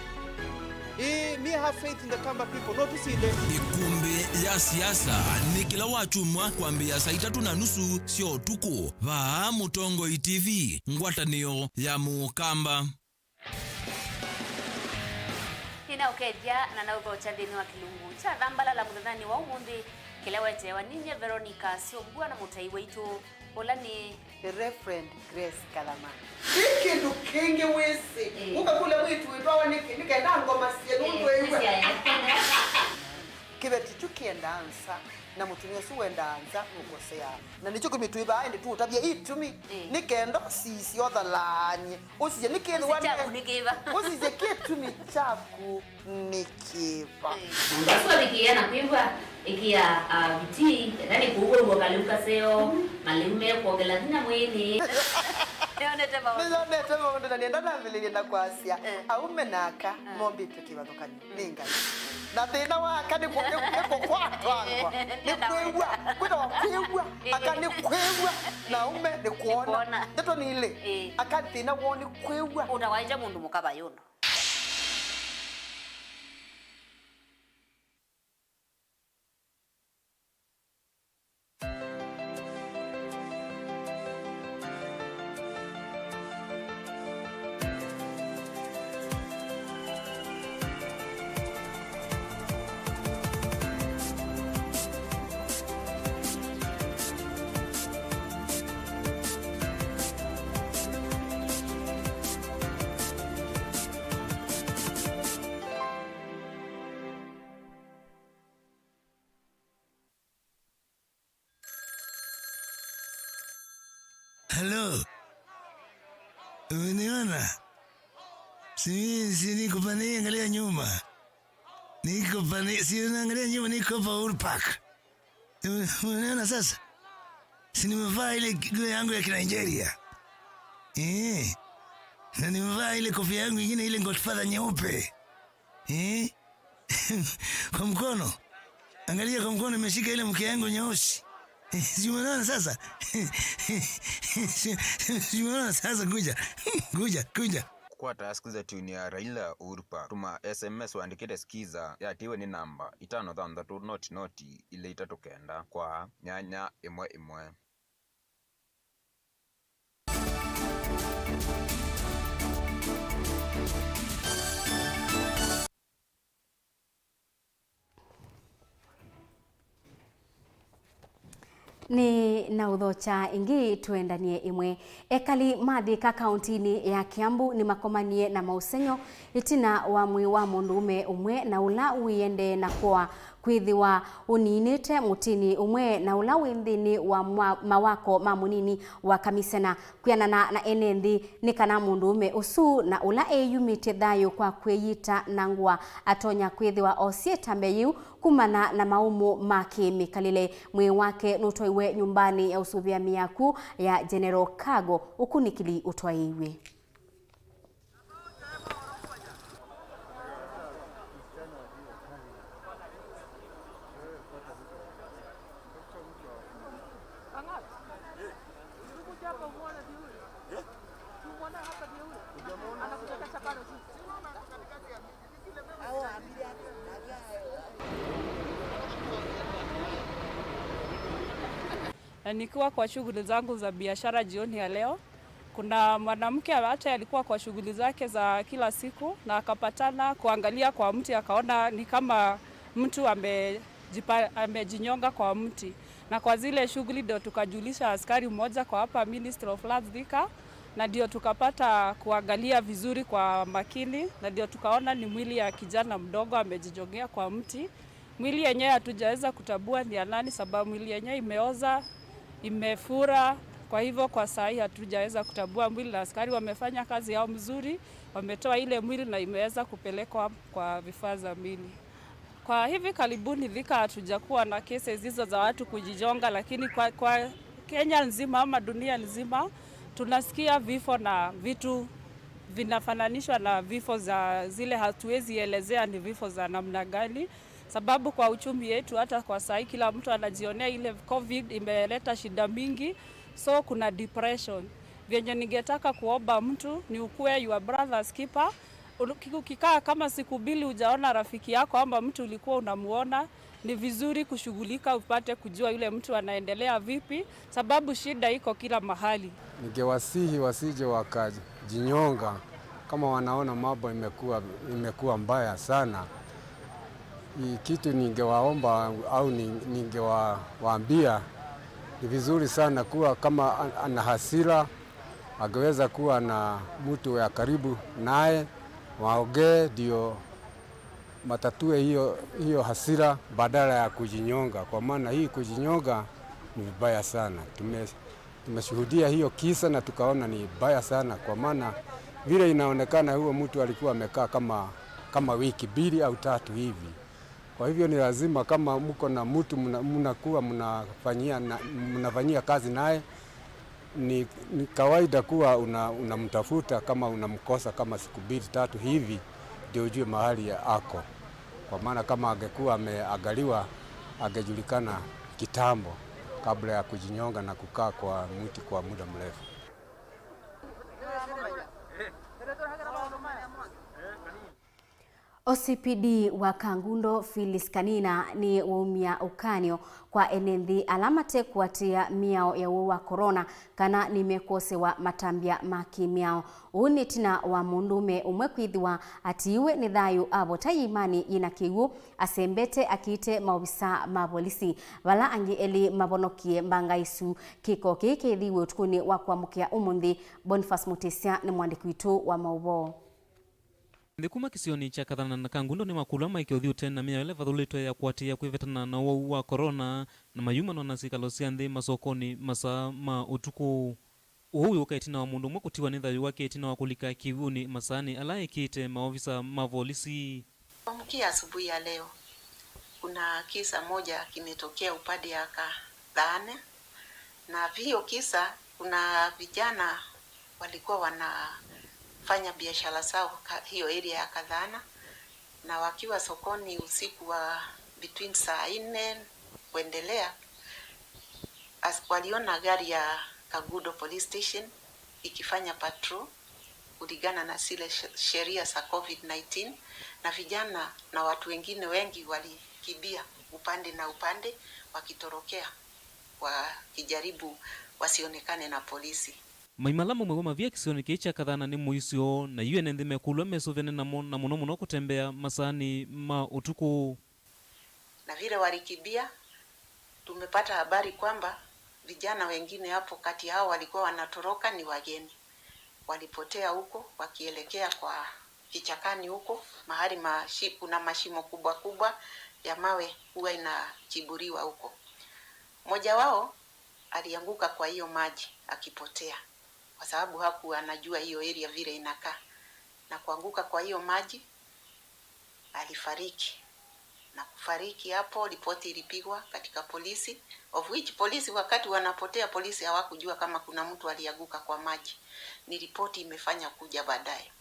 Ĩĩ, me have faith in the Kamba people. No tũsinde. Ĩkũmbĩ ya siasa nĩ kĩla wakyumwa kwambĩĩa saa itatũ na nusu sya ũtukũ. Vaa Mũtongoi T V, ngwatanĩo ya Mũkamba. Nĩnaũkethya na naũthokya nthĩnĩ wa kĩlungu kya Thambalala mũthenyanĩ wa ũmũnthĩ, kĩla weteewa ninyie Veronica Syũmbua na mũtai waitũ, ũla nĩ Reverend Grace Kalama. Nĩ kĩndũ kĩngĩ wĩsĩ. Ĩĩ. Ũkakũlya mwĩĩtu wĩtwawa nĩkĩ, nĩkenda ngoma sie nũndũ ĩw'a. Kĩveti kyu kĩendaa nza, na mũtumĩa ũsu wendaa nza nũkoseaa. Na nĩkyo kĩmĩtwĩ vaa ĩndĩ tũũtavya itumi. Ĩĩ. Nĩ kenda ũsisye ũthalaany'e. Ũsisye nĩ kĩthĩwa. Ũsisye kyaku nĩ kĩva? Ũsisye kĩtumi kyaku nĩ kĩva? Ĩĩ. Mũndũ asu avikĩĩa na kwĩw'a, ĩkĩa, ah, vitii, enda nĩ kũu wĩw'a kalĩu kaseo, malĩu mekwongela vinya mwĩĩnĩ. Nĩyonete maũndũ. Nĩyonete maũndũ, na nĩenda nambĩlĩlye na kwasya, eh, aume na aka, ah, mombĩtwe kĩvathũkany'o nĩ Ngai. Na thĩna wa aka nĩ kũ-, nĩ, nĩ kũkwatwangwa. Nĩ kwĩw'a. Kwĩtawa kwĩw'a. Aka nĩ kwĩw'a. Na aume nĩ kwona. Nĩ kwona. Ndeto nĩ ilĩ. Ĩĩ. Aka thĩna woo nĩ kwĩw'a. Ũtawaĩte mũndũ mũka vayũndũ. Halo. Umeniona? Si, si niko pale, angalia nyuma. Niko pale, si unaangalia nyuma, niko hapa Uhuru Park. Ume-, umeniona sasa? Si nimevaa ile nguo yangu ya Kinigeria? Eh. Na nimevaa ile kofia yangu ingine, ile Godfather nyeupe. Eh? Kwa mkono. Angalia, kwa mkono nimeshika ile mke yangu nyeusi. Si umeona sasa? Si, si umeona sasa? Kuja. Kuja, kuja. Kũkwata skiza tune ya Raila Uhuru Park, tũma S M S ũandĩkĩte skiza yatiwe nĩ namba itano thanthatũ noti noti ilĩ itatũ kenda kwa nyanya ĩmwe ĩmwe. Nĩ na ũthokya ĩngĩ, twendanie ĩmwe. Ekali ma Thika kaũntinĩ ya Kiambu nĩmakomanie na maũsengy'o ĩtina wa mwĩĩ wa mũndũũme ũmwe na ũla wĩendee na kũa kwĩthĩwa ũninĩte mũtĩnĩ ũmwe na ũla wĩ nthĩnĩ wa mwa-, mawako ma mũnini wa kamisena. Kwĩanana na ene nthĩ, nĩ kana mũndũũme ũsu na ũla eyumĩtye thayũ kwa kwĩyĩta na ngũa atonya kwĩthĩwa osie ĩtambya yĩu kumana na maũmũ ma kĩ-mĩkalĩle. Mwĩĩ wake nũtwaiwe nyũmbanĩ ya ũsũvĩa mĩaku ya General Cargo, ũkunĩkĩli ũtwaĩiw'e. Na nikiwa kwa shughuli zangu za biashara jioni ya leo, kuna mwanamke hata alikuwa kwa shughuli zake za kila siku na akapatana kuangalia kwa mti, akaona ni kama mtu amejipa-, amejinyonga kwa mti. Na kwa zile shughuli ndio tukajulisha askari mmoja kwa hapa Ministry of Lands Thika, na ndio tukapata kuangalia vizuri kwa makini, na ndio tukaona ni mwili ya kijana mdogo amejinyongea kwa mti. Mwili yenyewe hatujaweza kutambua ni ya nani, sababu mwili yenyewe imeoza, imefura. Kwa hivyo kwa saa hii hatujaweza kutambua mwili, na askari wamefanya kazi yao mzuri, wametoa ile mwili na imeweza kupelekwa kwa vifaa za mili. Kwa hivi karibuni Thika hatujakuwa na cases hizo za watu kujinyonga, lakini kwa, kwa Kenya nzima ama dunia nzima tunasikia vifo na vitu vinafananishwa na vifo za zile hatuwezi elezea ni vifo za namna gani, sababu kwa uchumi yetu hata kwa saa hii kila mtu anajionea ile covid imeleta shida mingi, so kuna depression. Vyenye ningetaka kuomba mtu ni ukuwe your brother's keeper. Ulu-, ki-, ukikaa kama siku mbili hujaona rafiki yako ama mtu ulikuwa unamuona, ni vizuri kushughulika upate kujua yule mtu anaendelea vipi, sababu shida iko kila mahali. Ningewasihi wasije wakajinyonga kama wanaona mambo imekuwa, imekuwa mbaya sana. Hii kitu ningewaomba au ni-, ningewaambia ni vizuri sana kuwa kama an-, ana hasira, angeweza kuwa na mtu wa karibu naye, waongee ndio matatue hiyo, hiyo hasira badala ya kujinyonga, kwa maana hii kujinyonga ni vibaya sana. Tume-, tumeshuhudia hiyo kisa na tukaona ni vibaya sana, kwa maana vile inaonekana huyo mtu alikuwa amekaa kama, kama wiki mbili au tatu hivi. Kwa hivyo ni lazima kama mko na mtu mna-, mnakuwa mnafanyia na, mnafanyia kazi naye, ni, ni kawaida kuwa una-, unamtafuta kama unamkosa kama siku mbili tatu hivi, ndio ujue mahali ya ako, kwa maana kama angekuwa ameangaliwa angejulikana kitambo kabla ya kujinyonga na kukaa kwa mti kwa muda mrefu. O C P D wa Kangundo, Phyllis Kanina, nĩ waumya ũkany'o kwa ene nthĩ ala mate kũatĩĩa mĩao ya ũwau wa corona kana nĩmekwosewa matambya ma kĩ-mĩao. Ũu nĩ ĩtina wa mũndũũme ũmwe kwĩthĩwa atiiwe nĩ thayũ avota ĩĩmanĩ yĩna kĩw'ũ asembete akĩĩte maovisa ma volisi, vala angĩ elĩ mavonokie mbanga ĩsu. Kĩko kĩĩ kĩthĩiwe ũtukũnĩ wa kũamũkĩa ũmũnthĩ. Boniface Mutisya nĩ mũandĩki witũ wa maũvoo. Nthĩ kuma kĩsionĩ kya Kathana na Kangundo nĩmakũlw'a maĩke ũthyũũte na mĩao ĩla ĩvathũlĩtwe ya kũatĩĩa kwĩvetana na ũwau wa corona, na mayumanwa na syĩkalo sya nthĩ masokonĩ masaa ma ũtukũ. Ũu wĩũka ĩtina wa mũndũ ũmwe kũtiwa nĩ thayũ wake ĩtina wa kũlika kĩw'ũnĩ masaanĩ ala ekĩĩte maovisa ma volisi. Kuamkia asubuhi ya leo, kuna kisa moja kimetokea upande ya Kathana, Na hiyo kisa, kuna vijana walikuwa wanafanya biashara zao ka-, hiyo area ya Kadhana, na wakiwa sokoni usiku wa between saa nne kuendelea, as-, waliona gari ya Kagudo Police Station ikifanya patrol kulingana na zile she-, sheria za covid nineteen, na vijana na watu wengine wengi walikimbia upande na upande wakitorokea, wakijaribu wasionekane na polisi. Maimala mamwe mavia kĩsionĩ kĩĩ kya Kathana nĩ mũisyo, na yu ene nthĩ mekũlw'a mesũvene namo, na mũno mũno kũtembea masaanĩ ma ũtukũ. Na vile walikimbia, tumepata habari kwamba vijana wengine hapo kati yao walikuwa wanatoroka ni wageni. Walipotea huko wakielekea kwa kichakani huko, mahali mashi-, kuna mashimo kubwa kubwa ya mawe huwa inachimbuliwa huko. Mmoja wao alianguka kwa hiyo maji akipotea, kwa sababu hakuwa anajua hiyo area vile inakaa. Na kuanguka kwa hiyo maji, alifariki. Na kufariki hapo, ripoti ilipigwa katika polisi, of which polisi, wakati wanapotea, polisi hawakujua kama kuna mtu alianguka kwa maji. Ni ripoti imefanya kuja baadaye.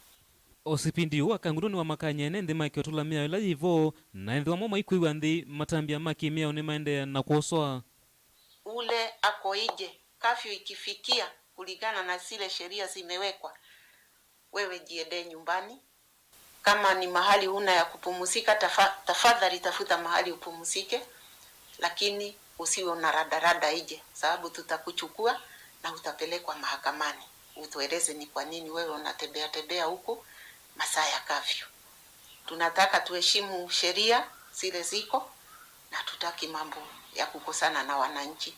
O sipindi ũũ wa Kangundo nĩwamakany'a ene nthĩ make ũtũla mĩao ĩla yĩ vo, na ethĩwa mo maikwĩw'a nthĩ, matambya ma kĩmĩao nĩmaendeea na kwoswa. Ule ako nje, kafyu ikifikia kulingana na zile sheria zimewekwa, wewe jiendee nyumbani. Kama ni mahali huna ya kupumzika, tafa-, tafadhali tafuta mahali upumzike, lakini usiwe unaradarada nje, sababu tutakuchukua na utapelekwa mahakamani. Utueleze ni kwa nini wewe unatembea tembea huku masaa ya kafyu. Tunataka tuheshimu sheria zile ziko, na tutaki mambo ya kukosana na wananchi.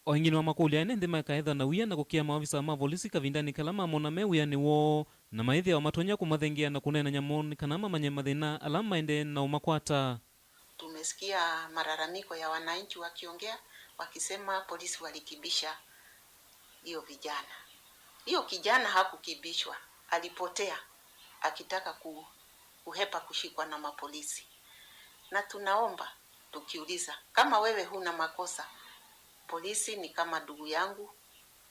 O ĩngĩ nĩwamakũlya ene nthĩ makaetha na wia na kũkĩa maovisa ma volisi kavindanĩ kala mamona me wĩanĩ woo, na maĩthĩawa matonya kũmathengeea na kũneenany'a mo nĩ kana mamanye mathĩna ala maendee na ũmakwata. Tumesikia malalamiko ya wananchi wakiongea, wakisema polisi walikibisha hiyo vijana. Hiyo kijana hakukibishwa, alipotea akitaka ku-, kuhepa kushikwa na mapolisi. Na tunaomba tukiuliza, kama wewe huna makosa, polisi ni kama ndugu yangu,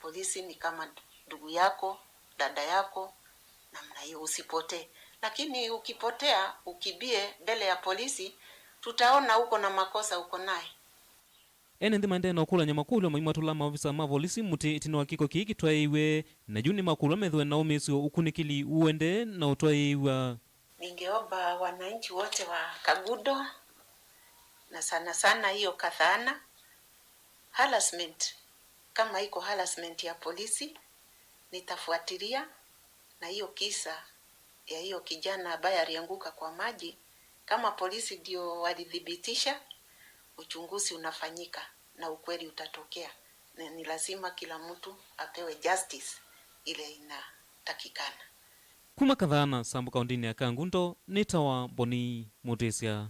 polisi ni kama ndugu yako, dada yako, namna hiyo, usipotee. Lakini ukipotea, ukimbie mbele ya polisi, tutaona uko na makosa uko naye. Ene nthĩ maendee na ũkũlany'a makũlyo maimatũla maovisa ma volisi mũtĩ ĩtina wa kĩko kĩĩ kĩtwaĩiwe, na yu nĩmakũlwa methĩwe na ũmĩĩsyo ũkunĩkĩli ũendee na ũtwaĩĩw'a. Ningeomba wananchi wote wa Kagudo, na sana sana hiyo Kathana, harassment, kama iko harassment ya polisi, nitafuatilia, na hiyo kisa ya hiyo kijana ambaye alianguka kwa maji, kama polisi ndio walithibitisha, uchunguzi unafanyika na ukweli utatokea. Na ni lazima kila mtu apewe justice ile inatakikana. Kuma Kathana, Sambu kaũntĩnĩ ya Kangundo, nĩtawa Boni Mũtĩsya.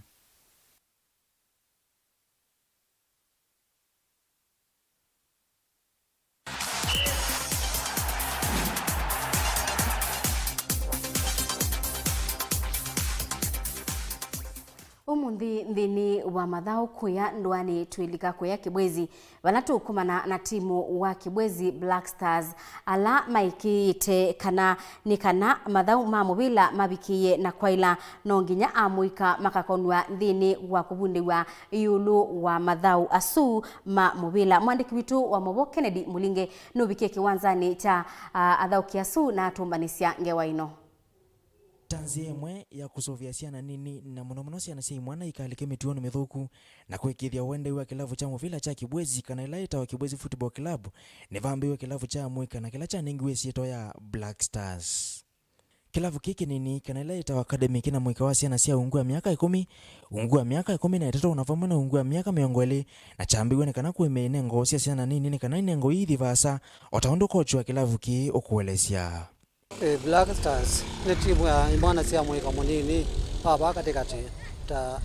Ũmũnthĩ nthĩnĩ wa mathaũ kũya ndũanĩ, twĩlika kũya Kĩbwezi, vala tũkũmana na timu wa Kĩbwezi Black Stars, ala maĩkĩĩte kana nĩ kana mathaũ ma mũvĩla mavikĩĩe na kwaĩla, no nginya amũika makakonw'a nthĩnĩ wa kũvundĩw'a ĩũlũ wa mathaũ asu ma mũvĩla. Mwandĩki witũ wa maũvoo Kennedy Mũlinge nũvikie kĩwanzanĩ kya, ah, athaũki asu na atũmbanĩsya ngewa ĩno. Ta nzĩa ĩmwe ya kũsũvĩa syana nini, na mũno mũno syana sya imwana, ikalike mĩtuonĩ mĩthũku, na kũĩkĩĩthya ũendei wa kĩlavu kya mũvĩla kya Kĩbwezi, kana ĩla yĩtawa Kĩbwezi Football Club, nĩvambĩĩwe kĩlavu kya amũika na kĩla kyanengiwe ĩsyĩtwa ya Black Stars. Kĩlavu kĩĩ kĩnini, kana ĩla yĩtawa academy, kĩna mũika wa syana sya ungu wa myaka ĩkũmi, ungu wa myaka ĩkũmi na ĩtatũ, na vamwe na ungu wa myaka mĩongo ĩlĩ, na kyambĩĩwe nĩ kana kũĩmya inengo sya syana nini, nĩ kana inengo ii ithi vaasa, o ta ũndũ kochi wa kĩlavu kĩĩ ũkũelesya. Ĩ, Black Stars nĩ timu ya imwana sya mũika mũnini wa vaa katĩkatĩ. Ta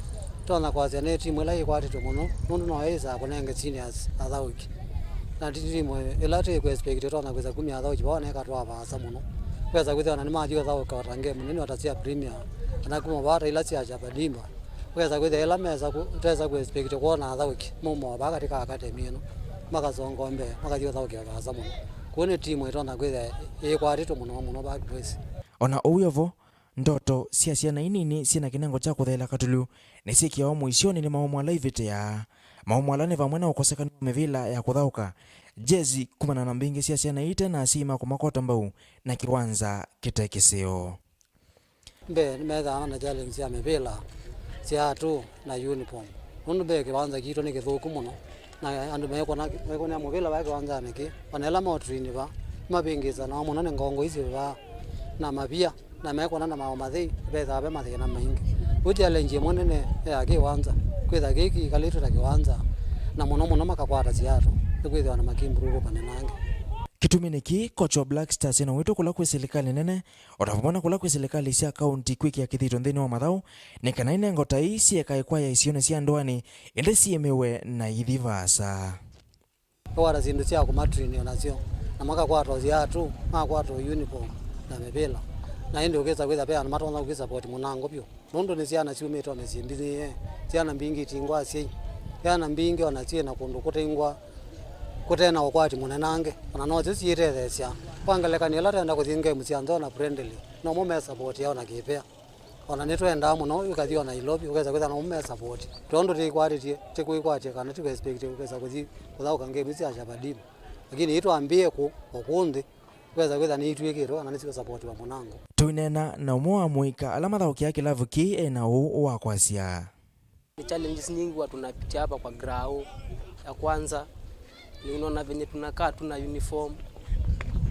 tonya kwasya nĩ timu ĩla yĩkwatĩtwe mũno, nũndũ no yĩsaa kũnenge seniors athaũki. Na ti timu ĩla twĩ kũ expect ũtonya kwĩsa kumya athaũki vaa na ĩkatwaa vaasa mũno. Wesa kwĩthĩa ona nĩmathiĩ ũthaũka o ta game nene o ta sya Premier, kana kuma vaa ta ila sya Chapadimbwa. Wesa kwĩthĩa ĩla mesa kũ-, twesa kũ expect kwona athaũki mauma o vaa katĩ ka academy ĩno. Makasonga mbee, makathi kũthaũkĩa vaasa mũno. Kũu nĩ timu ĩtonya kwĩthĩa ĩkwatĩtwe mũno mũno vaa Kibwezi. O na ũu wĩ o vo, ndoto sya syana ii nini syĩ na kĩnengo kya kũtheela katulũ nĩsyĩkĩawa mũisyonĩ nĩ maũmũ ala ivĩtĩaa. Maũmũ ala nĩ vamwe na ũkosekanu wa mĩvĩla ya kũthaũka, jezi kumana na mbingĩ sya syana ii ite na asyai ma kũmakota mbau, na kĩwanza kĩte kĩseo. Mbee nĩmethaa na challenge sya mĩvĩla, siatũ, na uniform. Nũndũ mbee kĩwanza kitũ nĩ kĩthũku mũno, na andũ mekwona, mekwonea mũvĩla vaa kĩwanzanĩ kĩ, ona ĩla maũtrini vaa, nĩmavĩngĩĩsanaa mũno nĩ ngongo isu vaa, na mavia, na mekwona na maũũ mathei, vethaa ve mathĩna maingĩ. Ũu challenge ĩmwe nene ya kĩwanza, kwĩtha kĩĩ kĩkalĩtwe ta kĩwanza, na mũno mũno makakwata siatũ, nĩkwĩthĩwa na makimprove vanene angĩ. Kĩtumi nĩkĩ, coach wa Black Stars ena wĩto kũla kwĩ silikalĩ nene, o ta vamwe na kũla kwĩ silikalĩ sya kaunti kwĩkĩa kĩthito nthĩnĩ wa mathaũ, nĩ kana inengo ta ii syĩkae kwaya isionĩ sya ndũanĩ, ĩndĩ syĩmĩwe na ithi vaasa. Kwata syĩndũ sya kũmatrini o nasyo, na makakwata o siatũ, makwata o uniform na mĩvĩla, na ĩndĩ ũkĩsa kwĩtha ve andũ matonya kũkĩsapoti mũnango vyũ. Nũndũ nĩ syana syumĩte o mĩsyĩ mbinyĩĩe, syana mbingĩ itingwa asyai, syana mbingĩ o na syĩ na kũndũ kũtingwa kũte na ũkwati mũnenange, o na nosyo syĩtetheesya. Kwa ngelekany'o, ĩla twenda kũthi ngemu sya nza o na friendly, nomo mesapotĩaa o na kĩvea. O na nĩtwendaa mũno ĩkathi o Nairobi, ũkesa kwĩtha nomo mesapoti. Tondũ tĩkwatĩtye, tĩkwĩkwatya kana tĩkwexpect ũkesa kũthi kũthaũka ngemu sya Shabadini. Lakini ĩtwambĩe kũ, o kũũ nthĩ, Kwĩsa kwĩtha nĩitw'ĩkĩtwe kana nĩsiũsapotiwa mũnango. Tũineena na ũmwe wa mũika ala mathaũkĩaa kĩlavu kĩĩ e na ũũ wa kwasya. Ni challenges nyingi huwa tunapitia hapa kwa grao. Ya kwanza ni unaona venye tunakaa, hatuna uniform.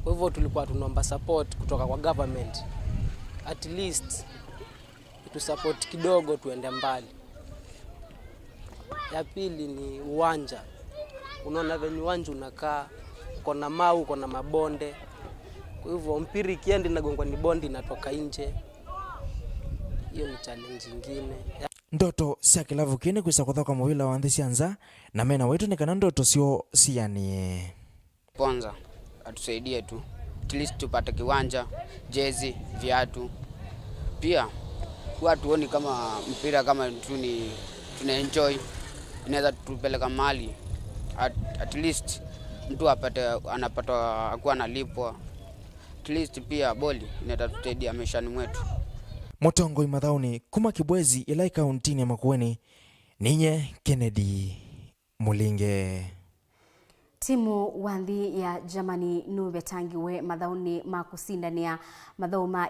Kwa hivyo tulikuwa tunaomba support kutoka kwa government, at least itusupport kidogo tuende mbali. Ya pili ni uwanja. Unaona venye uwanja unakaa, uko na mawe, uko na mabonde. Kwa hivyo mpira ikienda inagongwa ni bondi inatoka nje. Hiyo ni challenge ingine. Ya Ndoto sya kĩlavu kĩĩ nĩ kwĩsa kũthaũka mũvĩla wa nthĩ sya nza, na mena wĩto nĩ kana ndoto syoo sianĩe. Sponsor atusaidie tu, at least tupate kiwanja, jezi, viatu. Pia huwa tuoni kama mpira kama tu ni tuna enjoy, inaweza tupeleka mahali at, at least mtu apate, anapata, akuwa analipwa. At least pia boli inaweza tusaidia maishani mwetu. Mũtongoi mathaũnĩ kuma Kibwezi ĩla ĩ kauntinĩ ya Makueni, ninye Kennedy Mũlinge. Timu wa nthĩ ya Germany nũvetangiwe mathaũnĩ ma kũsindanĩa mathaũ ma